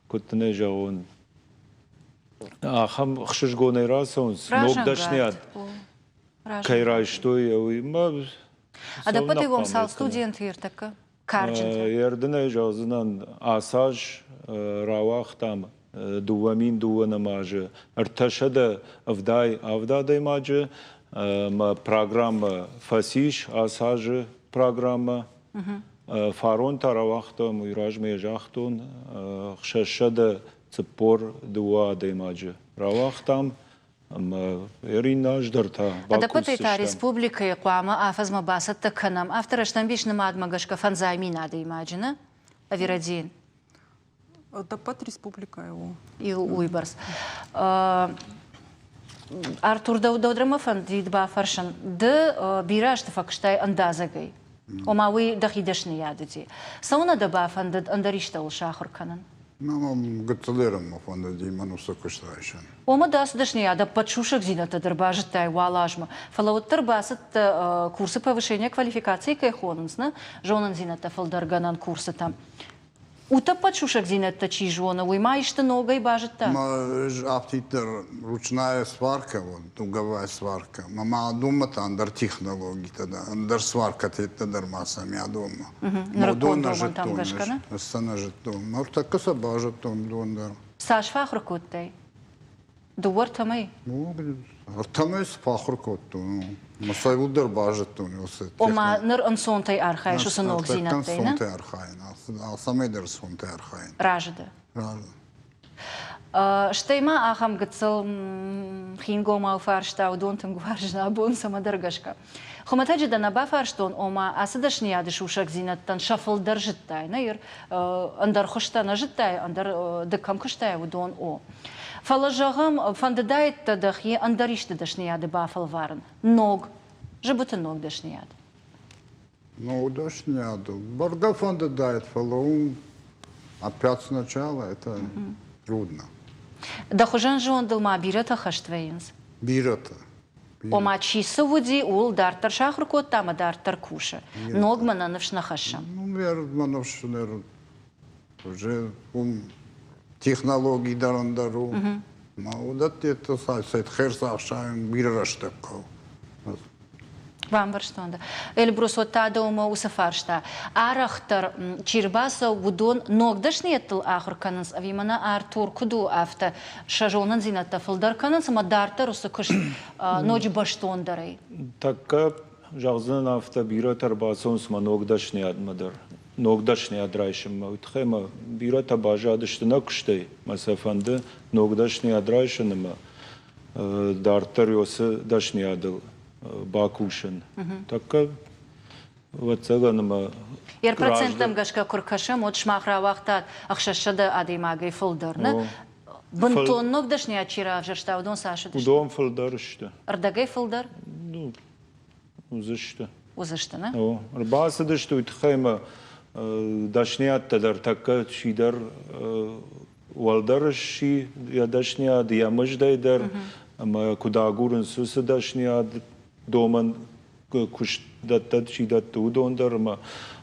куыд дын ӕй зӕгъон, ахӕм ӕхсызгонӕй рацӕуынц ног дӕсныйад кӕй райстой, уый ма Ӕдӕппӕтӕй уӕм цал студенты ӕртӕккӕ? Карджынтӕ. Ердынӕй зӕгъдзынӕн, ацы аз рауагътам 2002 азы 377 адӕймаджы ӕмӕ программӕ фӕцис ацы азы программӕ. Фарон та рауагътам, уый размӕ йӕ загътон, 642 адӕймаджы рауагътам. Ӕмӕ ӕриннӕ аз дӕр та Ӕдӕппӕтӕй та республикӕйы хъуамӕ афӕдзмӕ бацӕттӕ кӕнӕм, афтӕ рӕстӕмбис нымадмӕ гӕсгӕ 500 000 адӕймаджы, нӕ? Ӕви рӕдийын? Ӕдӕппӕт республикӕйы у. Иу уыйбӕрц. Артур, дӕу дӕр мӕ фӕндид бафӕрсын. Ды бирӕ азты фӕкуыстай ӕндадзӕгӕй. Ома уый дӕхи дӕсныйад уыди. Цӕуылнӕ дӕ бафӕндыд ӕндӕр истӕуыл сахуыр кӕнын? Мӕ гыццылдӕр мӕ фӕндыди мӕн уыцы куыст райсын. Ома дӕ ацы дӕсныйад ӕппӕт сусӕгдзинӕдтӕ дӕр базыдтай уал азмӕ, фӕлӕ уӕддӕр бацыдтӕ курсы повышение квалификации кӕй хонынц, нӕ зонындзинӕдтӕ фылдӕргӕнӕн курсытӕм. Утӕппӕт сусӕгдзинӕдтӕ чи зоны, уый ма исты ногӕй базыдта? Ма ӕз афтиддӕр ручная сварка, вот, дуговая сварка. Ма ма дома та ӕндӕр технологитӕ дӕр, ӕндӕр сваркӕтӕ дӕр ма сӕм я дома. Нырыккон домӕнтӕм гӕсгӕ, нӕ? Ӕз сӕ нӕ зыдтон. Ныртӕккӕ сӕ базыдтон дон дӕр. Цас фӕахуыр кодтай? Дыууӕ ӕртӕмӕй? Ну, ӕртӕмӕй сфӕахуыр кодтон. Мӕ сӕ дӕр базыдтон. Ома ныр ӕнцонтӕй архайыс уыцы ногдзинӕдтӕй, нӕ? Ӕнцонтӕй архайын. Алцӕмӕй дӕр ӕнцонтӕй архайын. Разы дӕ? Разы. Стӕй ма ахӕм гыццыл хингомау фарста, уыдон тынг уарзын абон цӕмӕдӕр гӕсгӕ. Хуымӕтӕджы дӕ нӕ бафарстон, ома ацы дӕсныйады сусӕгдзинӕдтӕн сӕ фылдӕр зыдтай, нӕ ир ӕндӕр хуызтӕ нӕ зыдтай, ӕндӕр ды кӕм куыстай, уыдон о. Фӕлӕ, зӕгъӕм, фӕндыдаид дӕ дӕхи ӕндӕр исты дӕсныйады бафӕлварын, ног, зыбыты ног дӕсныйад. Ног дӕсныйадыл бӕргӕ фӕндыдаид, фӕлӕ уым опять сначала это трудно. Дӕ хуызӕн зондыл ма бирӕтӕ хӕст вӕййынц? Бирӕтӕ. Ома, чи цы уыди, ууыл дарддӕр сахуыр кодта ӕмӕ дарддӕр кусы. Ногмӕ нӕ ныфс нӕ хӕссӕм. Ну, мӕ ныфс уже уым технологи дӕр ӕндӕр у. Ма уыдӕтты хӕрзӕхсайын бирӕ рӕстӕг хъӕуы. Бамбӕрстон дӕ. Эльбрус, уӕд та дӕумӕ уыцы фарста. Арӕхдӕр чи рбацӕуы, уыдон ног дӕсныйӕдтыл ахуыр кӕнынц ӕви мӕнӕ Артур куыд у, афтӕ сӕ зонындзинӕдтӕ фылдӕр кӕнынц ӕмӕ дарддӕр уыцы куыст ноджы бӕстондӕрӕй? Тӕккӕ зӕгъдзынӕн афтӕ, бирӕтӕ ӕрбацӕуынц мӕ ног дӕсныйадмӕ дӕр. Ног дӕсныйад райсынмӕ. Уый тыххӕй ма бирӕтӕ баззадысты нӕ куыстӕй, мӕ сӕ фӕнды ног дӕсныйад райсын ӕмӕ дарддӕр уыцы дӕсныйадыл бакусын. Тӕккӕ ӕвӕццӕгӕн ӕмӕ Йӕ проценттӕм гӕсгӕ куы ркӕсӕм, уӕд сымах рауагътат 600 адӕймагӕй фылдӕр, нӕ? Бынтон ног дӕсныйад чи равзӕрста, уыдон цас уыдысты? Уыдон фылдӕр сты. Ӕрдӕгӕй фылдӕр? Ну, уыдзысты. Уыдзысты, нӕ? О, ӕрбацыдысты уый тыххӕй ӕмӕ дӕсныйӕдтӕ дӕр тӕккӕ чидӕр уӕлдӕр сси йӕ дӕсныйад, йӕ мыздӕй дӕр, ӕмӕ куыд агурынц уыцы дӕсныйад домӕн куыст дӕттӕг чи дӕтты, уыдон дӕр ӕмӕ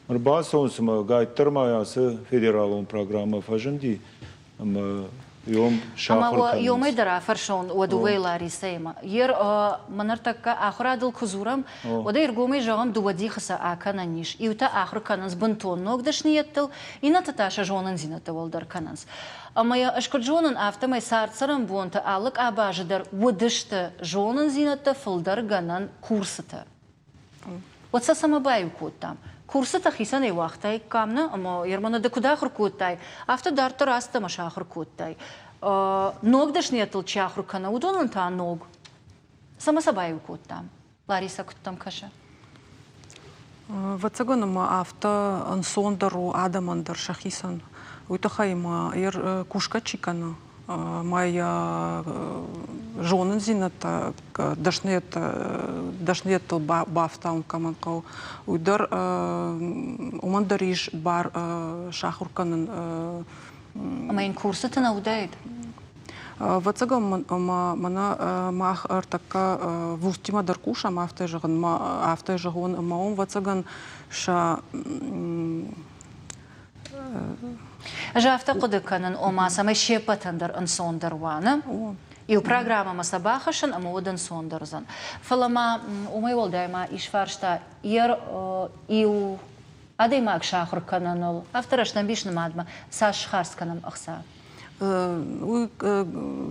ӕрбацӕуынц ӕмӕ гайддӕр ма ацы федералон программӕ фӕзынди ӕмӕ йом сахуыр кӕнынц. Ӕмӕ йомӕй дӕр афӕрсон уӕд уӕй Ларисӕимӕ. Ер мӕ ныртӕккӕ ахуырадыл куы дзурӕм, уӕд ӕй ӕргомӕй зӕгъӕм, дыууӕ дихы сӕ акӕнӕн ис. Иутӕ ахуыр кӕнынц бынтон ног дӕсныйӕдтыл, иннӕтӕ та сӕ зонындзинӕдтӕ уӕлдӕр кӕнынц. Ӕмӕ йӕ ӕз куыд зонын, афтӕмӕй цард-цӕрӕнбонты алы къабазы дӕр уыдысты зонындзинӕдтӕ фылдӕргӕнӕн курсытӕ. Уӕд сӕ цӕмӕ баиу кодтам? Курсытӕ хицӕнӕй уагътаиккам, нӕ? Ӕмӕ Ерманы ды куыд ахуыр кодтай, афтӕ дарддӕр ацыд ӕмӕ сахуыр кодтай. Ног дӕсныйӕдтыл чи ахуыр кӕны, уыдонӕн та ног. Цӕмӕ сӕ баиу кодтам? Ларисӕ, куыд дӕм кӕсы? Ӕвӕццӕгӕн ӕмӕ афтӕ ӕнцондӕр у адӕмӕн дӕр сӕхицӕн. Уый тыххӕй ма кусгӕ чи кӕны, ма йӕ зонындзинӕдтӕ, дӕсныйӕдтӕ, дӕсныйӕдтыл бафтауын кӕмӕн хъӕуы, уый дӕр уымӕн дӕр ис бар сахуыр кӕнын. Ӕмӕ йын курсыты нӕ уыдаид? Ӕвӕццӕгӕн ӕмӕ мӕнӕ мах ӕртӕккӕ вузтимӕ дӕр кусӕм, афтӕ зӕгъын, афтӕ зӕгъон, ӕмӕ уым, ӕвӕццӕгӕн, сӕ Ӕз афтӕ хъуыды кӕнын, ома цӕмӕй се ппӕтӕн дӕр ӕнцондӕр уа, нӕ? Иу программӕмӕ сӕ бахӕссын ӕмӕ уӕд ӕнцондӕр уыдзӕн. Фӕлӕ ма уымӕй уӕлдай ма ис фарста, иу. Адӕймаг сахуыр кӕныныл, афтӕ рӕстӕмбис нымадмӕ цас схардз кӕнӕм ӕхца? Уый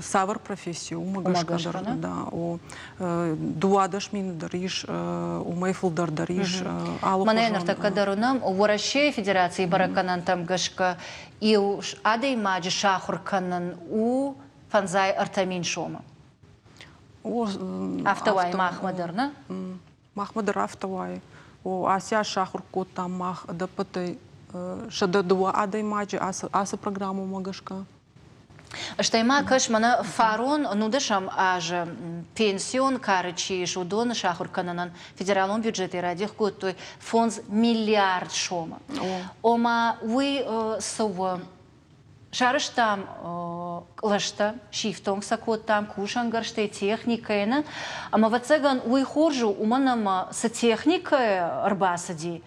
цавӕр професси у, уымӕ гӕсгӕ дӕр, да, о, 12 мины дӕр ис, уымӕй фылдӕр дӕр ис. Мӕнӕ ныртӕккӕ дӕр уынӕм, Уӕрӕсейы Федерацийы бӕрӕггӕнӕнтӕм гӕсгӕ иу адӕймаджы сахуыр кӕнын у 53 000 сомы. Афтӕ уайы махмӕ дӕр, нӕ? Махмӕ дӕр афтӕ уайы. О, ацы аз сахуыр кодтам мах ӕдӕппӕтӕй 102 адӕймаджы ацы программӕмӕ гӕсгӕ. Стӕй ма кӕс, мӕнӕ фарон нудӕсӕм азы пенсион кары чи ис, уыдоны сахуыр кӕнынӕн федералон бюджетӕй радих кодтой 5 миллиард сомы. Ома уый цы у? Сарӕзтам кълӕстӕ, сифтонг сӕ кодтам кусӕнгӕрзтӕй, техникӕйӕ нӕ. Ӕмӕ, ӕвӕццӕгӕн, уый хорз у, уымӕн ӕмӕ цы техникӕ ӕрбацыди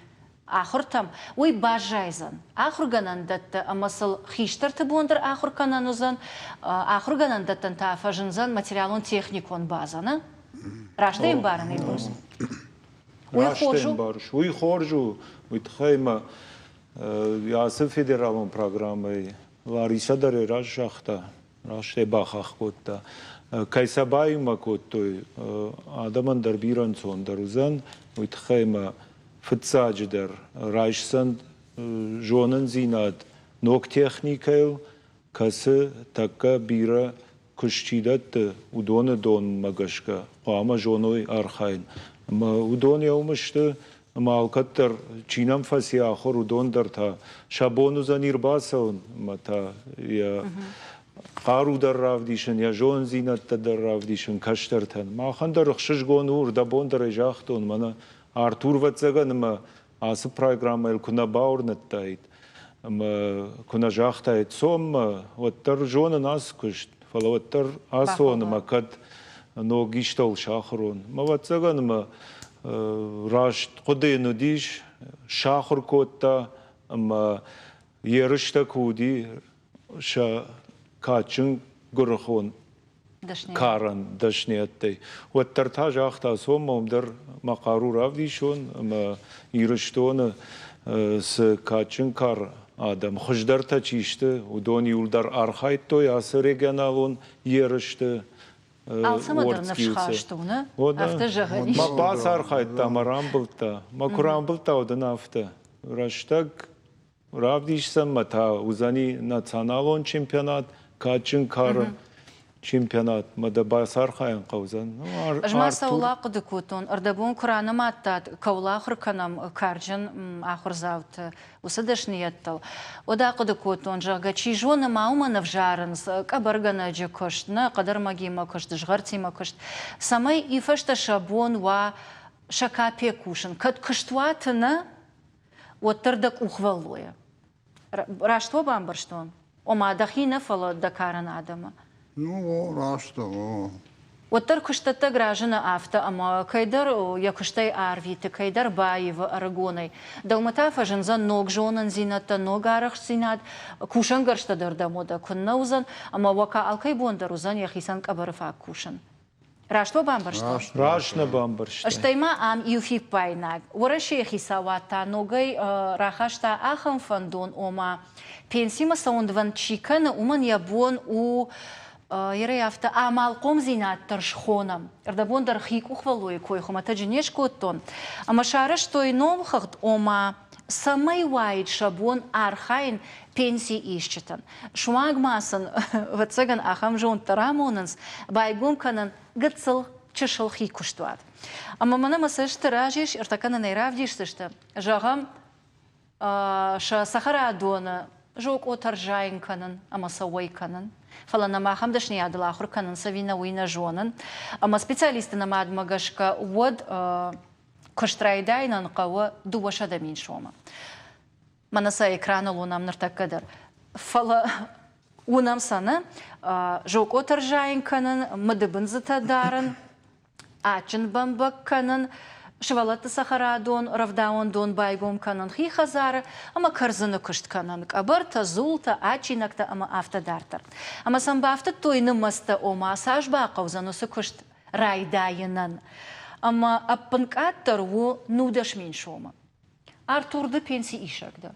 ахуыртӕм, уый баззайдзӕн. Ахуыргӕнӕндӕттӕ ӕмӕ сыл хистӕрты бон дӕр ахуыр кӕнӕн уыдзӕн, ахуыргӕнӕндӕттӕн та фӕзындзӕн материалон-техникон базӕ, нӕ? Раст ӕй ӕмбарын, Эльбрус? Уый хорз у? Уый хорз у. Уый тыххӕй мӕ Ацы федералон программӕйы Ларисӕ дӕр ӕй раст загъта, раст ӕй бахахх кодта. Кӕй сӕ баиумӕ кодтой, адӕмӕн дӕр бирӕ ӕнцондӕр уыдзӕн, уый тыххӕй ӕмӕ фыццаджыдӕр райсдзӕн зонындзинад ног техникӕйыл, кӕцы тӕккӕ бирӕ куыст чи дӕтты, уыдоны донмӕ гӕсгӕ хъуамӕ зоной архайын. Ӕмӕ уыдон еумӕ сты, ӕмӕ алкӕддӕр чи нӕм фӕци ахуыр, уыдон дӕр та сӕ бон уыдзӕни ӕрбацӕуын ӕмӕ та йӕ хъару дӕр равдисын, йӕ зонындзинӕдтӕ дӕр равдисын кӕстӕртӕн. Махӕн дӕр ӕхсызгон у, рдӕбон дӕр ӕй загътон, мӕнӕ Артур ӕвӕццӕгӕн ӕмӕ ацы программӕйыл куы нӕ бауырныдтаид ӕмӕ куы нӕ загътаид цом, уӕддӕр зонын ацы куыст, фӕлӕ уӕддӕр ацӕуон ӕмӕ кӕд ног истӕуыл сахуыр уон. Мӕ ӕвӕццӕгӕн ӕмӕ раст хъуыды йын уыдис, сахуыр кодта ӕмӕ ерыстӕ куы уыди, сӕ кадджын гуырыхон карӕн дӕсниӕдтӕй. Уӕддӕр та загъта, цом уым дӕр мӕ хъару равдисон ӕмӕ Ирыстоны цы кадджын кар адӕм, хуыздӕртӕ чи сты, уыдон иуылдӕр архайдтой ацы регионалон ерысты. Алцӕмӕ дӕр ныфсхаст у, нӕ? Афтӕ зӕгъӕн ис. Мӕ бацархайдта, мӕ рамбылдта. Мӕ куы рамбылдта, уӕд ын афтӕ. Рӕстӕг Равдисдзӕн ма та уыдзӕни националон чемпионат, кадджын кары чемпионат, мӕ дӕ бацархайын хъӕудзӕн. Ӕз ма цӕуыл ахъуыды кодтон, ӕрдӕбон куы ранымадтат, кӕуыл ахуыр кӕнӕм карджын ахуырдзауты уыцы дӕсныйӕдтыл, уӕд ахъуыды кодтон, зӕгъгӕ, чи зоны, ма уымӕн ӕвзарынц къӕбӕргӕнӕджы куыст, нӕ хъӕдӕрмӕгимӕ куыст, згъӕртимӕ куыст, цӕмӕй и фӕстӕ сӕ бон уа сӕ капе кусын, кӕд куыстуаты нӕ, уӕддӕр дӕ къухвӕллойӕ. Раст уӕ бамбӕрстон? Ома дӕхи нӕ, фӕлӕ дӕ карӕн адӕмы. Ну, о, раст о. Уӕддӕр куыстдӕттӕг разыны афтӕ, ӕмӕ кӕйдӕр йӕ куыстӕй арвиты, кӕйдӕр баивы ӕрыгонӕй. Дӕумӕ та фӕзындзӕн ног зонындзинӕдтӕ, ног арӕхстдзинад, кусӕнгӕрзтӕ дӕр дӕм уӕдӕ куыннӕ уыдзӕн, ӕмӕ уӕ алкӕй бон дӕр уыдзӕн йӕхицӕн къӕбӕры фаг кусын. Раст уӕ бамбӕрстон? Раст нӕ бамбӕрстай. Стӕй ма ам иу фиппаинаг. Уӕрӕсейы хицауад та ногӕй рахаста ахӕм фӕндон, ома пенсимӕ цӕуындвӕнд чи кӕны, уымӕн йӕ бон у ерӕй афтӕ амалхъомдзинад дӕр схонӕм. Ӕрдӕбон дӕр хи къухвӕллойы кой хуымӕтӕджы не скодтон. Ӕмӕ сарӕзтой номхыгъд, ома цӕмӕй уаид сӕ бон архайын пенси исджытӕн. Суанг ма сын, ӕвӕццӕгӕн, ахӕм зонд дӕр амонынц, байгом кӕнын гыццыл чысыл хи куыстуат. Ӕмӕ мӕнӕ мӕ цӕсты раз ис, ӕртӕкӕнынӕй равдисдзысты, зӕгъӕм, сӕ цӕхӕрадоны зокъотӕ рзайын кӕнын ӕмӕ сӕ уӕй кӕнын. Фӕлӕ нӕм ахӕм дӕсныйадыл ахуыр кӕнынц ӕви нӕ, уый нӕ зонын. Ӕмӕ специалисты нымадмӕ гӕсгӕ, уӕд куыст райдайынӕн хъӕуы 200 000 сомы. Мӕнӕ сӕ экраныл уынӕм ныртӕккӕ дӕр. Фӕлӕ уынӕм сӕ нӕ, зокъотӕ рзайын кӕнын, мыдыбындзытӕ дарын, адджын бӕмбӕг кӕнын, сывӕллӕтты цӕхӕрадон, рӕвдауӕндон байгом кӕнын хи хӕдзары ӕмӕ кӕрдзыны куыст кӕнын, къӕбӕртӕ, дзултӕ, адджинӕгтӕ ӕмӕ афтӕ дарддӕр. Ӕмӕ сӕм бафтыдтой нымӕцтӕ, ома цас бахъӕудзӕн уыцы куыст райдайынӕн. Ӕмӕ ӕппынкъаддӕр у 19 000 сомы. Артур, ды пенси исӕг дӕ?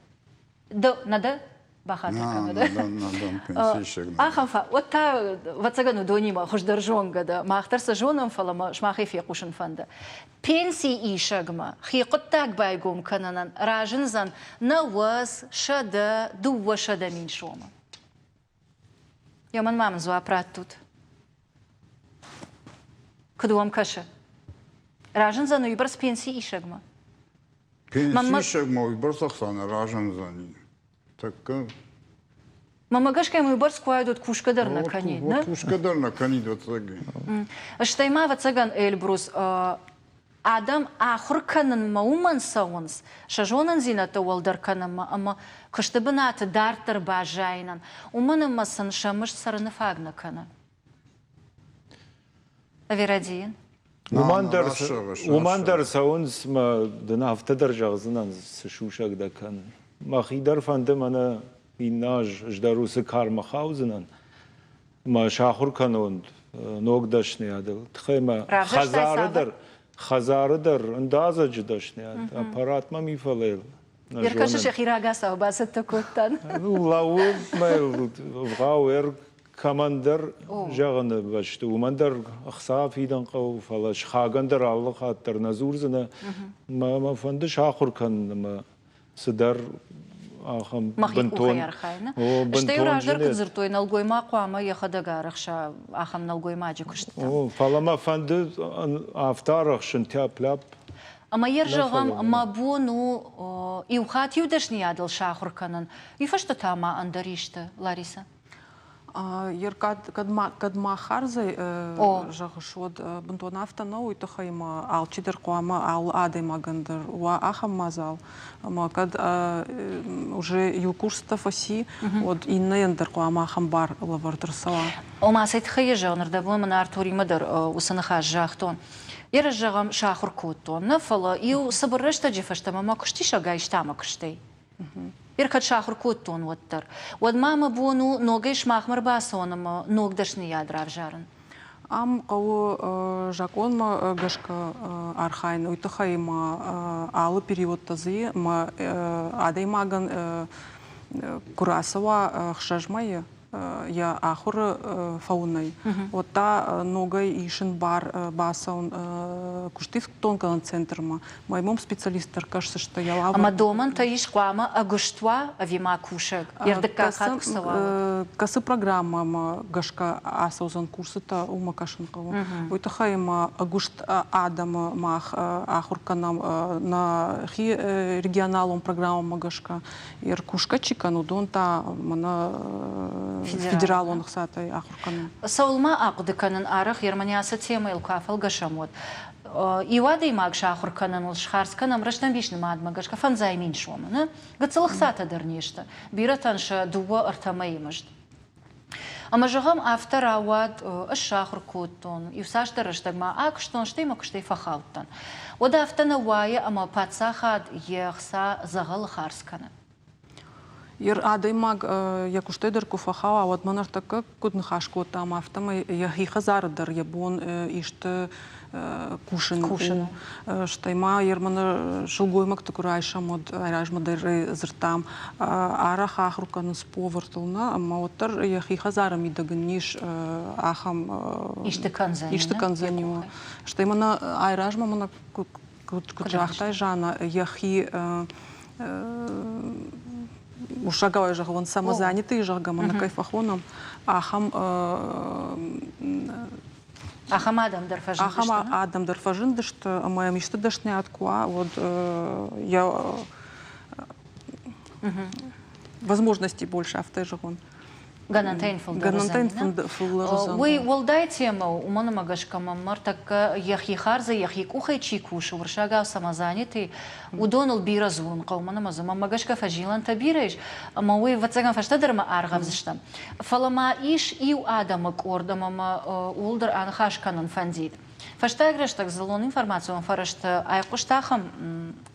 Ды нӕ дӕ? Бахатыр кӕнӕд. Ахӕм уӕд та, ӕвӕццӕгӕн, уыдонимӕ хуыздӕр зонгӕ дӕ. Мах дӕр сӕ зонӕм, фӕлӕ мӕ сымахӕй фехъусын фӕнды. Пенси исӕгмӕ хи хъуыддаг байгом кӕнынӕн разындзӕн 90, 100, 200 мин сомы. Ёмӕн ма мын дзуапп раттут. Куыд уӕм кӕсы? Разындзӕн уыйбӕрц пенси исӕгмӕ? Пенсисӕгмӕ уыйбӕрц ӕхца нӕ разындзӕни. Тӕккӕ. Мӕнмӕ гӕсгӕ уыйбӕрц куы уаид, уӕд кусгӕ дӕр нӕ кӕнид, нӕ? Кусгӕ дӕр нӕ кӕнид, ӕцӕгӕй. Стӕй ма, ӕвӕццӕгӕн, Эльбрус, адӕм ахуыр кӕнынмӕ уымӕн цӕуынц, сӕ зонындзинӕдтӕ уӕлдӕр кӕнынмӕ ӕмӕ куысты бынаты дарддӕр баззайынӕн, уымӕн ӕмӕ сын сӕ мызд цӕрыны фаг нӕ кӕны. Ӕви рӕдийын? Уымӕн дӕр, уымӕн дӕр цӕуынц мӕ дын афтӕ дӕр зӕгъдзынӕн, цы сусӕг дӕ кӕнын. Мӕхи дӕр фӕнды мӕнӕ иннӕ аз ӕз дӕр уыцы кармӕ хаудзынӕн. Мӕ сахуыр кӕнон ног дӕсныйадыл. Тыххӕй мӕ хӕдзары дӕр, хӕдзары дӕр ӕндадзӕджы дӕсныйад, аппарат мӕм и, фӕлӕ Ӕркӕсы сӕхи рагацау бацӕттӕ кодтан. Лӕууы мӕ вгъау кӕмӕндӕр зӕгъыны бӕсты, уымӕн дӕр ӕхца фидын хъӕуы, фӕлӕ сыхагӕн дӕр алы хатт дӕр нӕ дзурдзынӕ. Мӕ фӕнды сахуыр кӕнын ӕмӕ цыдӕр ахӕм бынтон. Стӕй раздӕр куыд дзырдтой, нӕлгоймаг хъуамӕ йӕхӕдӕг арӕхса ахӕм нӕлгоймаджы куыстытӕм. Фӕлӕ мӕ фӕнды афтӕ арӕхсын тяп-ляп. Ӕмӕ йӕ зӕгъӕм, мӕ бон у иу хатт иу дӕсныйадыл сахуыр кӕнын, уый фӕстӕ та ма ӕндӕр исты, Ларисӕ? Ер кӕд ма, кӕд ма хардзӕй зӕгъыс, уӕд бынтон афтӕ нӕу, уый тыххӕй ма алчидӕр хъуамӕ алы адӕймагӕн дӕр уа ахӕм мадзал, ӕмӕ кӕд уже иу курстӕ фӕци, уӕд иннӕйӕн дӕр хъуамӕ ахӕм бар лӕвӕрд ӕрцӕуа. Ома, цӕй тыххӕй йӕ зӕгъын, ӕрдӕбон мын Артуримӕ дӕр уыцы ныхас загътон. Ерыс, зӕгъӕм, сахуыр кодтон, нӕ фӕлӕ иу цыбыр рӕстӕджы фӕстӕ мӕ мӕ куыстисӕг айста мӕ куыстӕй. Ер кӕд сахуыр кодтон, уӕддӕр. Уӕд ма мӕ бон у ногӕй сымахмӕ ӕрбацӕуын ӕмӕ ног дӕсныйад равзарын. Ам хъӕуы закъонмӕ гӕсгӕ архайын, уый тыххӕй ма алы периодтӕ дзы ӕмӕ адӕймагӕн куы рацӕуа ӕхсӕз мӕйы, йӕ ахуыры фӕуынӕй, уӕд та ногӕй исын бар бацӕуын куыстифтонггӕнӕн центрмӕ. Мӕймом специалист дӕр кӕсдзысты йӕ уавӕр. Ӕмӕ домӕнтӕ ис хъуамӕ ӕгуыст уа ӕви ма кусӕг? Йе рдыккаг хатт куы цӕуа, уӕд? Кӕцы программӕмӕ гӕсгӕ ацӕудзӕн курсытӕ, уымӕ кӕсын хъӕуы. Уый тыххӕй ма ӕгуыст адӕмы мах ахуыр кӕнӕм нӕхи регионалон программӕмӕ гӕсгӕ. Иркушка чи кӕны, уыдон та мӕнӕ федералон ӕхцатӕй ахуыр кӕнын. Цӕуыл ма ахъуыды кӕнын арӕх Ермани ацы темӕйыл куы афӕлгӕсӕм, уӕд? Иу адӕймаг сахуыр кӕныныл схардз кӕнӕм рӕстӕмбис нымадмӕ гӕсгӕ 5000 сомы. Нӕ? Гыццыл ӕхцатӕ дӕр не сты. Бирӕтӕн сӕ дыууӕ-ӕртӕ мӕйы мызд. Ӕмӕ зӕгъӕм, афтӕ рауад, ӕз сахуыр кодтон, иуцасдӕр рӕстӕг ма акуыстон, стӕй мӕ куыстӕй фӕхаудтӕн. Уӕд афтӕ нӕ уайы, ӕмӕ паддзахад йе хца дзӕгъӕлы хардз кӕны. Ер адӕймаг йӕ куыстӕй дӕр куы фӕхауа, уӕд мӕ ныртӕккӕ куыд ныхас кодтам, афтӕмӕй йӕхи хӕдзары дӕр йӕ бон исты кусын у. Стӕй ма Ерманы сылгоймӕгты куы райсӕм, уӕд айразмӕ дӕр дзырдтам, арӕх ахуыр кӕнынц повартыл, нӕ, ӕмӕ уӕддӕр йӕхи хӕдзары мидӕг ын ис ахӕм исты кӕндзӕни. Исты кӕндзӕни. Стӕй мӕнӕ айразмӕ мӕнӕ куыд загътай, Жанна, йӕхи уырыссагау зӕгъон, самозанятый, зӕгъгӕ, мӕнӕ кӕй фӕхонӕм, ахӕм Ахӕм адӕм дӕр фӕзындысты? Ахӕм адӕм дӕр фӕзындысты, ӕмӕ йӕм исты дӕсныйад куы уа, уӕд йӕ возможностей больше, афтӕ зӕгъон. Гӕнӕнтӕ йын фылдӕр Гӕнӕнтӕ йын фылдӕр уыдзӕн. Уый уӕлдай темӕ у, уымӕн ӕмӕ гӕсгӕ мӕм ныртӕккӕ йӕхи хардзӕй йӕхи къухӕй чи кусы, уырыссагау самозанятый, уыдоныл бирӕ дзурын хъӕуы, уымӕн ӕмӕ дзы мӕнмӕ гӕсгӕ фӕзилӕнтӕ бирӕ ис, ӕмӕ уый, ӕвӕццӕгӕн, фӕстӕдӕрмӕ аргъӕвдзыстӕм. Фӕлӕ ма ис иу адӕмы къорд ӕмӕ мӕ ууыл дӕр аныхас кӕнын фӕндид. Фӕстаг рӕстӕг дзыллон информацион фӕрӕзты айхъуыст ахӕм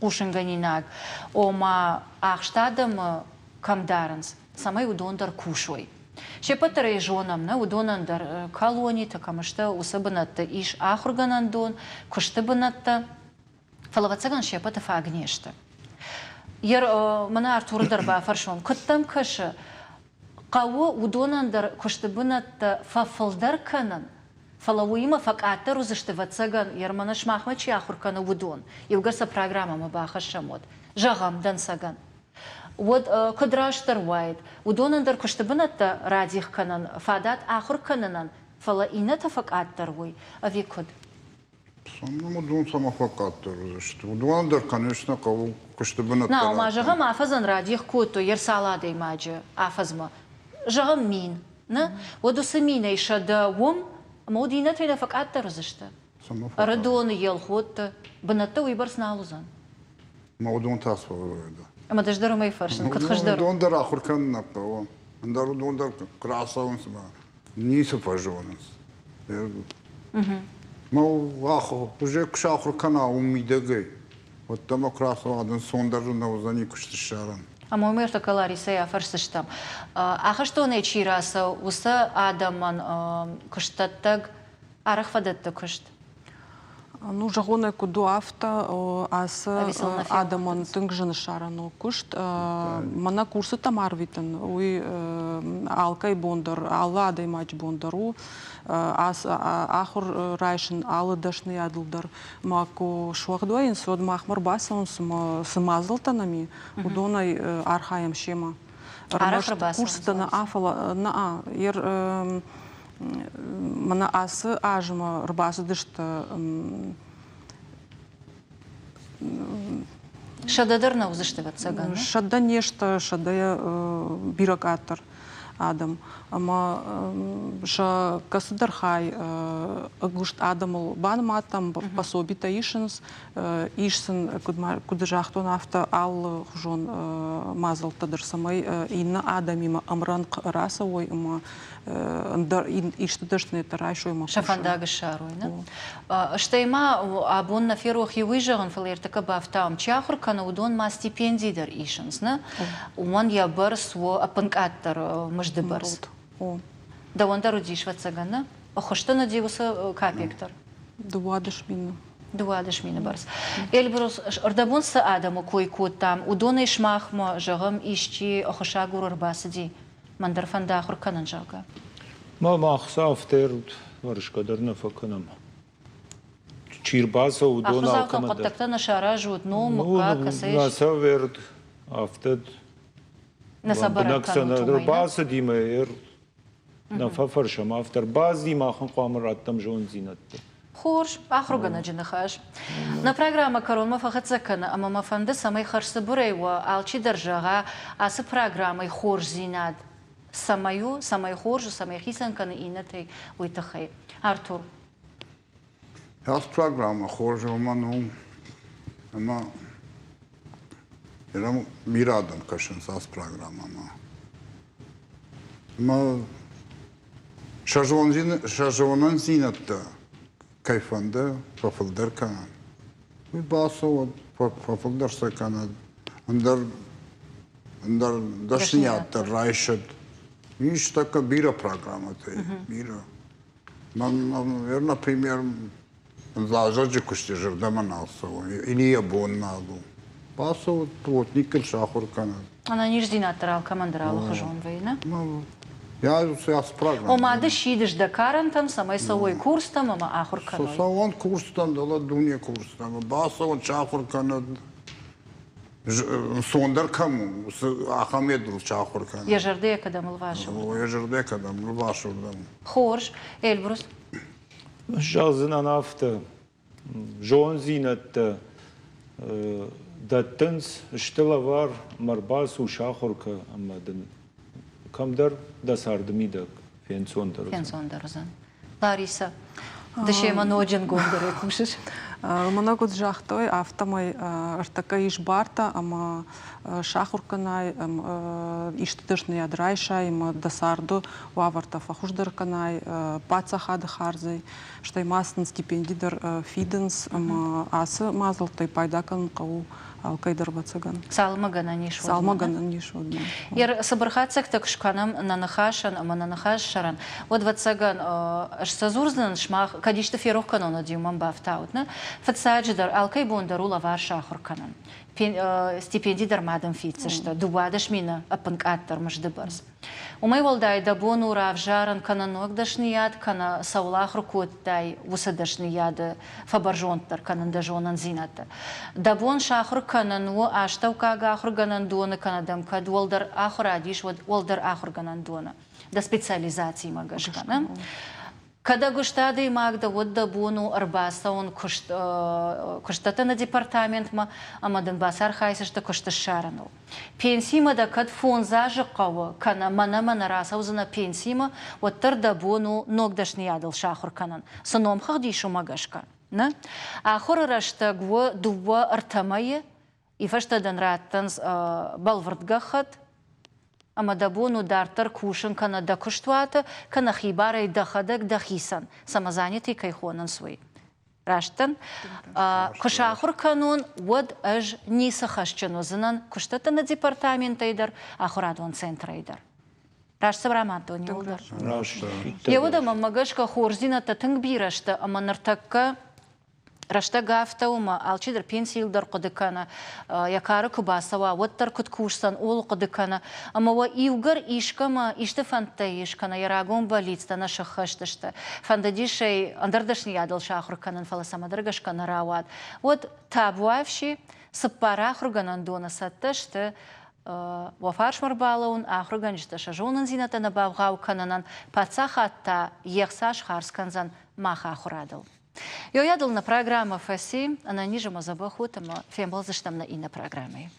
хъусынгӕнинаг, ома ахст адӕмы кӕм дарынц, цӕмӕй уыдон дӕр кусой. Се ппӕт дӕр ӕй зонӕм, нӕ уыдонӕн дӕр колониты кӕм сты, уыцы бынӕтты ис ахуыргӕнӕндон, куысты бынӕттӕ. Фӕлӕ, ӕвӕццӕгӕн, се ппӕты фаг не сты. Мӕнӕ Артуры дӕр бафӕрсон, куыд дӕм кӕсы, хъӕуы уыдонӕн дӕр куысты бынӕттӕ фӕфылдӕр кӕнын, фӕлӕ уыимӕ фӕкъаддӕр уыдзысты, ӕвӕццӕгӕн, Ерманы сымахмӕ чи ахуыр кӕны, уыдон. Иугӕр сӕ программӕмӕ бахӕссӕм, уӕд, зӕгъӕм, дӕнцӕгӕн. Уӕд куыд растдӕр уаид, уыдонӕн дӕр куысты бынӕттӕ радих кӕнын, фадат ахуыр кӕнынӕн, фӕлӕ иннӕтӕ фӕкъаддӕр уой, ӕви куыд? Цӕмӕн уыдон цӕмӕ фӕкъаддӕр уыдзысты? Уыдонӕн дӕр, конечно, хъӕуы куысты бынӕттӕ Нау ма, зӕгъӕм, афӕдзӕн радих кодтой ӕрцал адӕймаджы афӕдзмӕ. Зӕгъӕм, 1000. Нӕ? Уӕд уыцы минӕй 100 уым, ӕмӕ уӕд иннӕтӕй нӕ фӕкъаддӕр уыдзысты. Ӕрыдоны, Елхотты бынӕттӕ уыйбӕрц нал уыдзӕн. Ӕмӕ уыдон та цы уӕдӕ? Ӕмӕ ды дӕр уымӕй фӕрсын, куыд хуыздӕр? Уыдон дӕр ахуыр кӕнын нӕ хъӕуы. Ӕндӕр уыдон дӕр рацӕуынц ӕмӕ ницы фӕзонынц. Мӕ уже куы сахуыр кӕна уым мидӕгӕй, уӕдта мӕ куы рацӕуа, ӕнцондӕр нӕ уыдзӕни куыст ссарын. Ӕмӕ уымӕй ӕртӕккӕ Ларисӕйы афӕрсдзыстӕм. Ахӕстонӕй чи рацӕуы, уыцы адӕмӕн куыстдӕттӕг арӕх фӕдӕтты куыст? Ну, зӕгъон ӕй куыд у, афтӕ ацы адӕмӕн тынг зын ссарӕн у куыст. Мӕнӕ курсытӕм арвитын, уый алкӕй бон дӕр, алы адӕймаджы бон дӕр у. Ахуыр райсын алы дӕсныйадыл дӕр. Ма куы суӕгъд вӕййынц, уӕд махмӕ ӕрбацӕуынц, цы мадзӕлттӕ нӕм и, уыдонӕй архайӕм семӕ. Ӕрмӕст курсытӕ нӕ, фӕлӕ нӕ, Мӕнӕ ацы азмӕ ӕрбацыдысты 100 дӕр нӕ уыдзысты, ӕвӕццӕгӕн. 100 не сты, сӕдӕйӕ бирӕ къаддӕр адӕм. Ӕмӕ сӕ кӕцыдӕр хай ӕгуыст адӕмыл банымадтам, пособитӕ исынц, ис сын, куыд загътон, афтӕ алыхуызон мадзӕлттӕ дӕр, цӕмӕй иннӕ адӕмимӕ ӕмрӕнхъ рацӕуой ӕмӕ ӕндӕр исты дӕсныйӕдтӕ райсой ӕмӕ Сӕ фӕндаг ссарой, нӕ? Стӕй ма абон нӕ ферох и уый зӕгъын, фӕлӕ ӕртыккӕ бафтауӕм, чи ахуыр кӕны, уыдон ма стипенди дӕр исынц, нӕ? Уымӕн йӕ бӕрц у ӕппынкъаддӕр мызды бӕрц. Дӕуӕн дӕр уыдис, ӕвӕццӕгӕн, нӕ? Ӕххуыс дын уыди уыцы капекк дӕр? 12 000. 12 000 бӕрц. Эльбрус, ӕрдӕбон цы адӕмы кой кодтам, уыдонӕй сымахмӕ, зӕгъӕм, исчи ӕххуысагур ӕрбацыди? Мӕн дӕр фӕнды ахуыр кӕнын, зӕгъгӕ. Ма мах сӕ афтӕ ӕрысгӕ дӕр нӕ фӕкӕнӕм. Чи рбацӕуы, уыдон алкӕмӕн дӕр. хъуыддӕгтӕ нӕ саразут, ном, мыггаг, кӕцӕй Нӕ сӕвӕрд, афтӕ нӕ сӕ бӕрӕг кӕнут уымӕй, Ӕрбацыди мӕ нӕ фӕфӕрсӕм, афтӕ ӕрбацыди, махӕн хъуамӕ раттӕм зонддзинӕдтӕ. Хорз, ахуыргӕнӕджы ныхас. Нӕ программӕ кӕронмӕ фӕхӕццӕ кӕны ӕмӕ мӕ фӕнды, цӕмӕй хӕрзцыбырӕй уӕ алчидӕр зӕгъа, ацы программӕйы хорздзинад цӕмӕй у, цӕмӕй хорз у, цӕмӕй хицӕн кӕны иннӕтӕй, уый тыххӕй. Артур. Ацы программӕ хорз уымӕн у, ӕмӕ бирӕ адӕм кӕсынц ацы программӕмӕ. Ӕмӕ сӕ зонындзинӕдтӕ кӕй фӕнды фӕфылдӕр кӕнын, уый бацӕуӕд, фӕфылдӕр сӕ кӕнӕд, ӕндӕр ӕндӕр дӕсныйад дӕр райсӕд. Ис тӕккӕ бирӕ программӕтӕ, бирӕ. Мӕн, например, лазӕджы куысты зӕрдӕмӕ нал цӕуы, или йӕ бон нал у. Бацӕуӕд, плотникыл сахуыр кӕнӕд. Ӕнӕниздзинад дӕр алкӕмӕн дӕр алыхуызон вӕййы, нӕ? Программа. Ома ды сидыс дӕ карӕнтӕм, цӕмӕй цӕуой курстӕм ӕмӕ ахуыр кӕной. Цӕуон курстӕм, дӕлӕ дуне курстӕм. Бацӕуӕд, сахуыр кӕнӕд. Ӕнцондӕр кӕм у, ахӕм едыл сахуыр кӕнӕд. Йӕ зӕрдӕ йӕ кӕдӕм ӕлвасы? Йӕ зӕрдӕ кӕдӕм ӕлвасы, уырдӕм. Хорз. Эльбрус? Зӕгъдзынӕн афтӕ. Зондзинӕдтӕ дӕттынц, сты лӕвар, ӕмӕ ӕрбацу, сахуыр кӕ ӕмӕ дын кӕмдӕр дӕ царды мидӕг фенцондӕр уыдзӕн. Фенцондӕр уыдзӕн. Лариса, ды семӕ ноджы ӕнгомдӕрӕй кусыс? Мӕнӕ куыд загътой, афтӕмӕй ӕртӕккӕ ис бартӕ ӕмӕ сахуыр кӕнай, исты дӕсныйад райсай ӕмӕ дӕ царды уавӕртӕ фӕхуыздӕр кӕнай паддзахады хардзӕй, стӕй ма сын стипенди дӕр фидынц ӕмӕ ацы мадзӕлттӕй пайда кӕнын хъӕуы алкӕй дӕр, ӕвӕццӕгӕн. Цалынмӕ гӕнӕн ис, Цалынмӕ гӕнӕн ис, уӕдмӕ. Цыбыр хатдзӕгтӕ куы скӕнӕм нӕ ныхасӕн ӕмӕ нӕ ныхас сӕрӕн, уӕд, ӕвӕццӕгӕн, ӕз сӕ дзурдзынӕн, сымах кӕд исты ферох кӕнон, уӕд-иу мӕм бафтаут. Нӕ? Фыццаджыдӕр, алкӕй бон дӕр у лӕвар сахуыр кӕнын. Стипенди дӕр ма дын фиддзысты, 12 мины ӕппынкъаддӕр мызды бӕрц. Уымӕй уӕлдай дӕ бон у равзарын кӕнӕ ног дӕсныйад, кӕнӕ цӕуыл ахуыр кодтай, уыцы дӕсныйады фӕбӕрзонддӕр кӕнын дӕ зонындзинӕдтӕ. Дӕ бон сахуыр кӕнын у астӕуккаг ахуыргӕнӕндоны кӕнӕ дӕм кӕд уӕлдӕр ахуырад ис, уӕд уӕлдӕр ахуыргӕнӕндоны дӕ специализацимӕ гӕсгӕ. Кӕд ӕгуыст адӕймаг дӕ, уӕд дӕ бон у ӕрбацӕуын куыст, куыстдӕттӕны департаментмӕ ӕмӕ дын бацархайдзысты куыст ссарыныл. Пенсимӕ дӕ кӕд фондз азы хъӕуы, кӕнӕ мӕнӕ-мӕнӕ рацӕудзынӕ пенсимӕ, уӕддӕр дӕ бон у ног дӕсныйадыл сахуыр кӕнын, цы номхыгъд ис, уымӕ гӕсгӕ. Нӕ? Ахуыры рӕстӕг у дыууӕ-ӕртӕ мӕйы, и фӕстӕ дын раттынц бӕлвырд гӕххӕтт, ӕмӕ дӕ бон у дарддӕр кусын кӕнӕ дӕ куыстуаты, кӕнӕ хибарӕй дӕхӕдӕг дӕхицӕн, самозанятый кӕй хонынц, уый. Раст дӕн? Куы сахуыр кӕнон, уӕд ӕз ницы хӕсджын уыдзынӕн куыстдӕттыны департаментӕй дӕр, ахуырадон центрӕй дӕр. Раст сӕ рамадтон иууылдӕр? Раст. Еуӕд ӕмӕ мӕ гӕсгӕ хорздзинӕдтӕ тынг бирӕ сты, ӕмӕ ныртӕккӕ рӕстӕг афтӕ у, ӕмӕ алчидӕр пенсийыл дӕр хъуыды кӕны, йӕ кары куы бацӕуа, уӕддӕр куыд кусдзӕн, ууыл хъуыды кӕны. Ӕмӕ уӕ иугӕр искӕмӕ исты фӕндтӕ ис, кӕнӕ йӕ рагон бӕллицтӕ нӕ сыххӕст сты, фӕндыдис ӕй ӕндӕр дӕсныйадыл сахуыр кӕнын, фӕлӕ цӕмӕдӕр гӕсгӕ нӕ рауад, уӕд табуафси цыппар ахуыргӕнӕндоны цӕттӕ сты уӕ фарсмӕ рбалӕууын, ахуыргӕнджытӕ сӕ зонындзинӕдтӕ нӕ бавгъау кӕнынӕн, паддзахад та йе хца схардз кӕндзӕн мах ахуырадыл. Йойадыл нӕ программӕ фӕци, ӕнӕниз ӕмӕ дзӕбӕх ут ӕмӕ фембӕлдзыстӕм нӕ иннӕ программӕйы.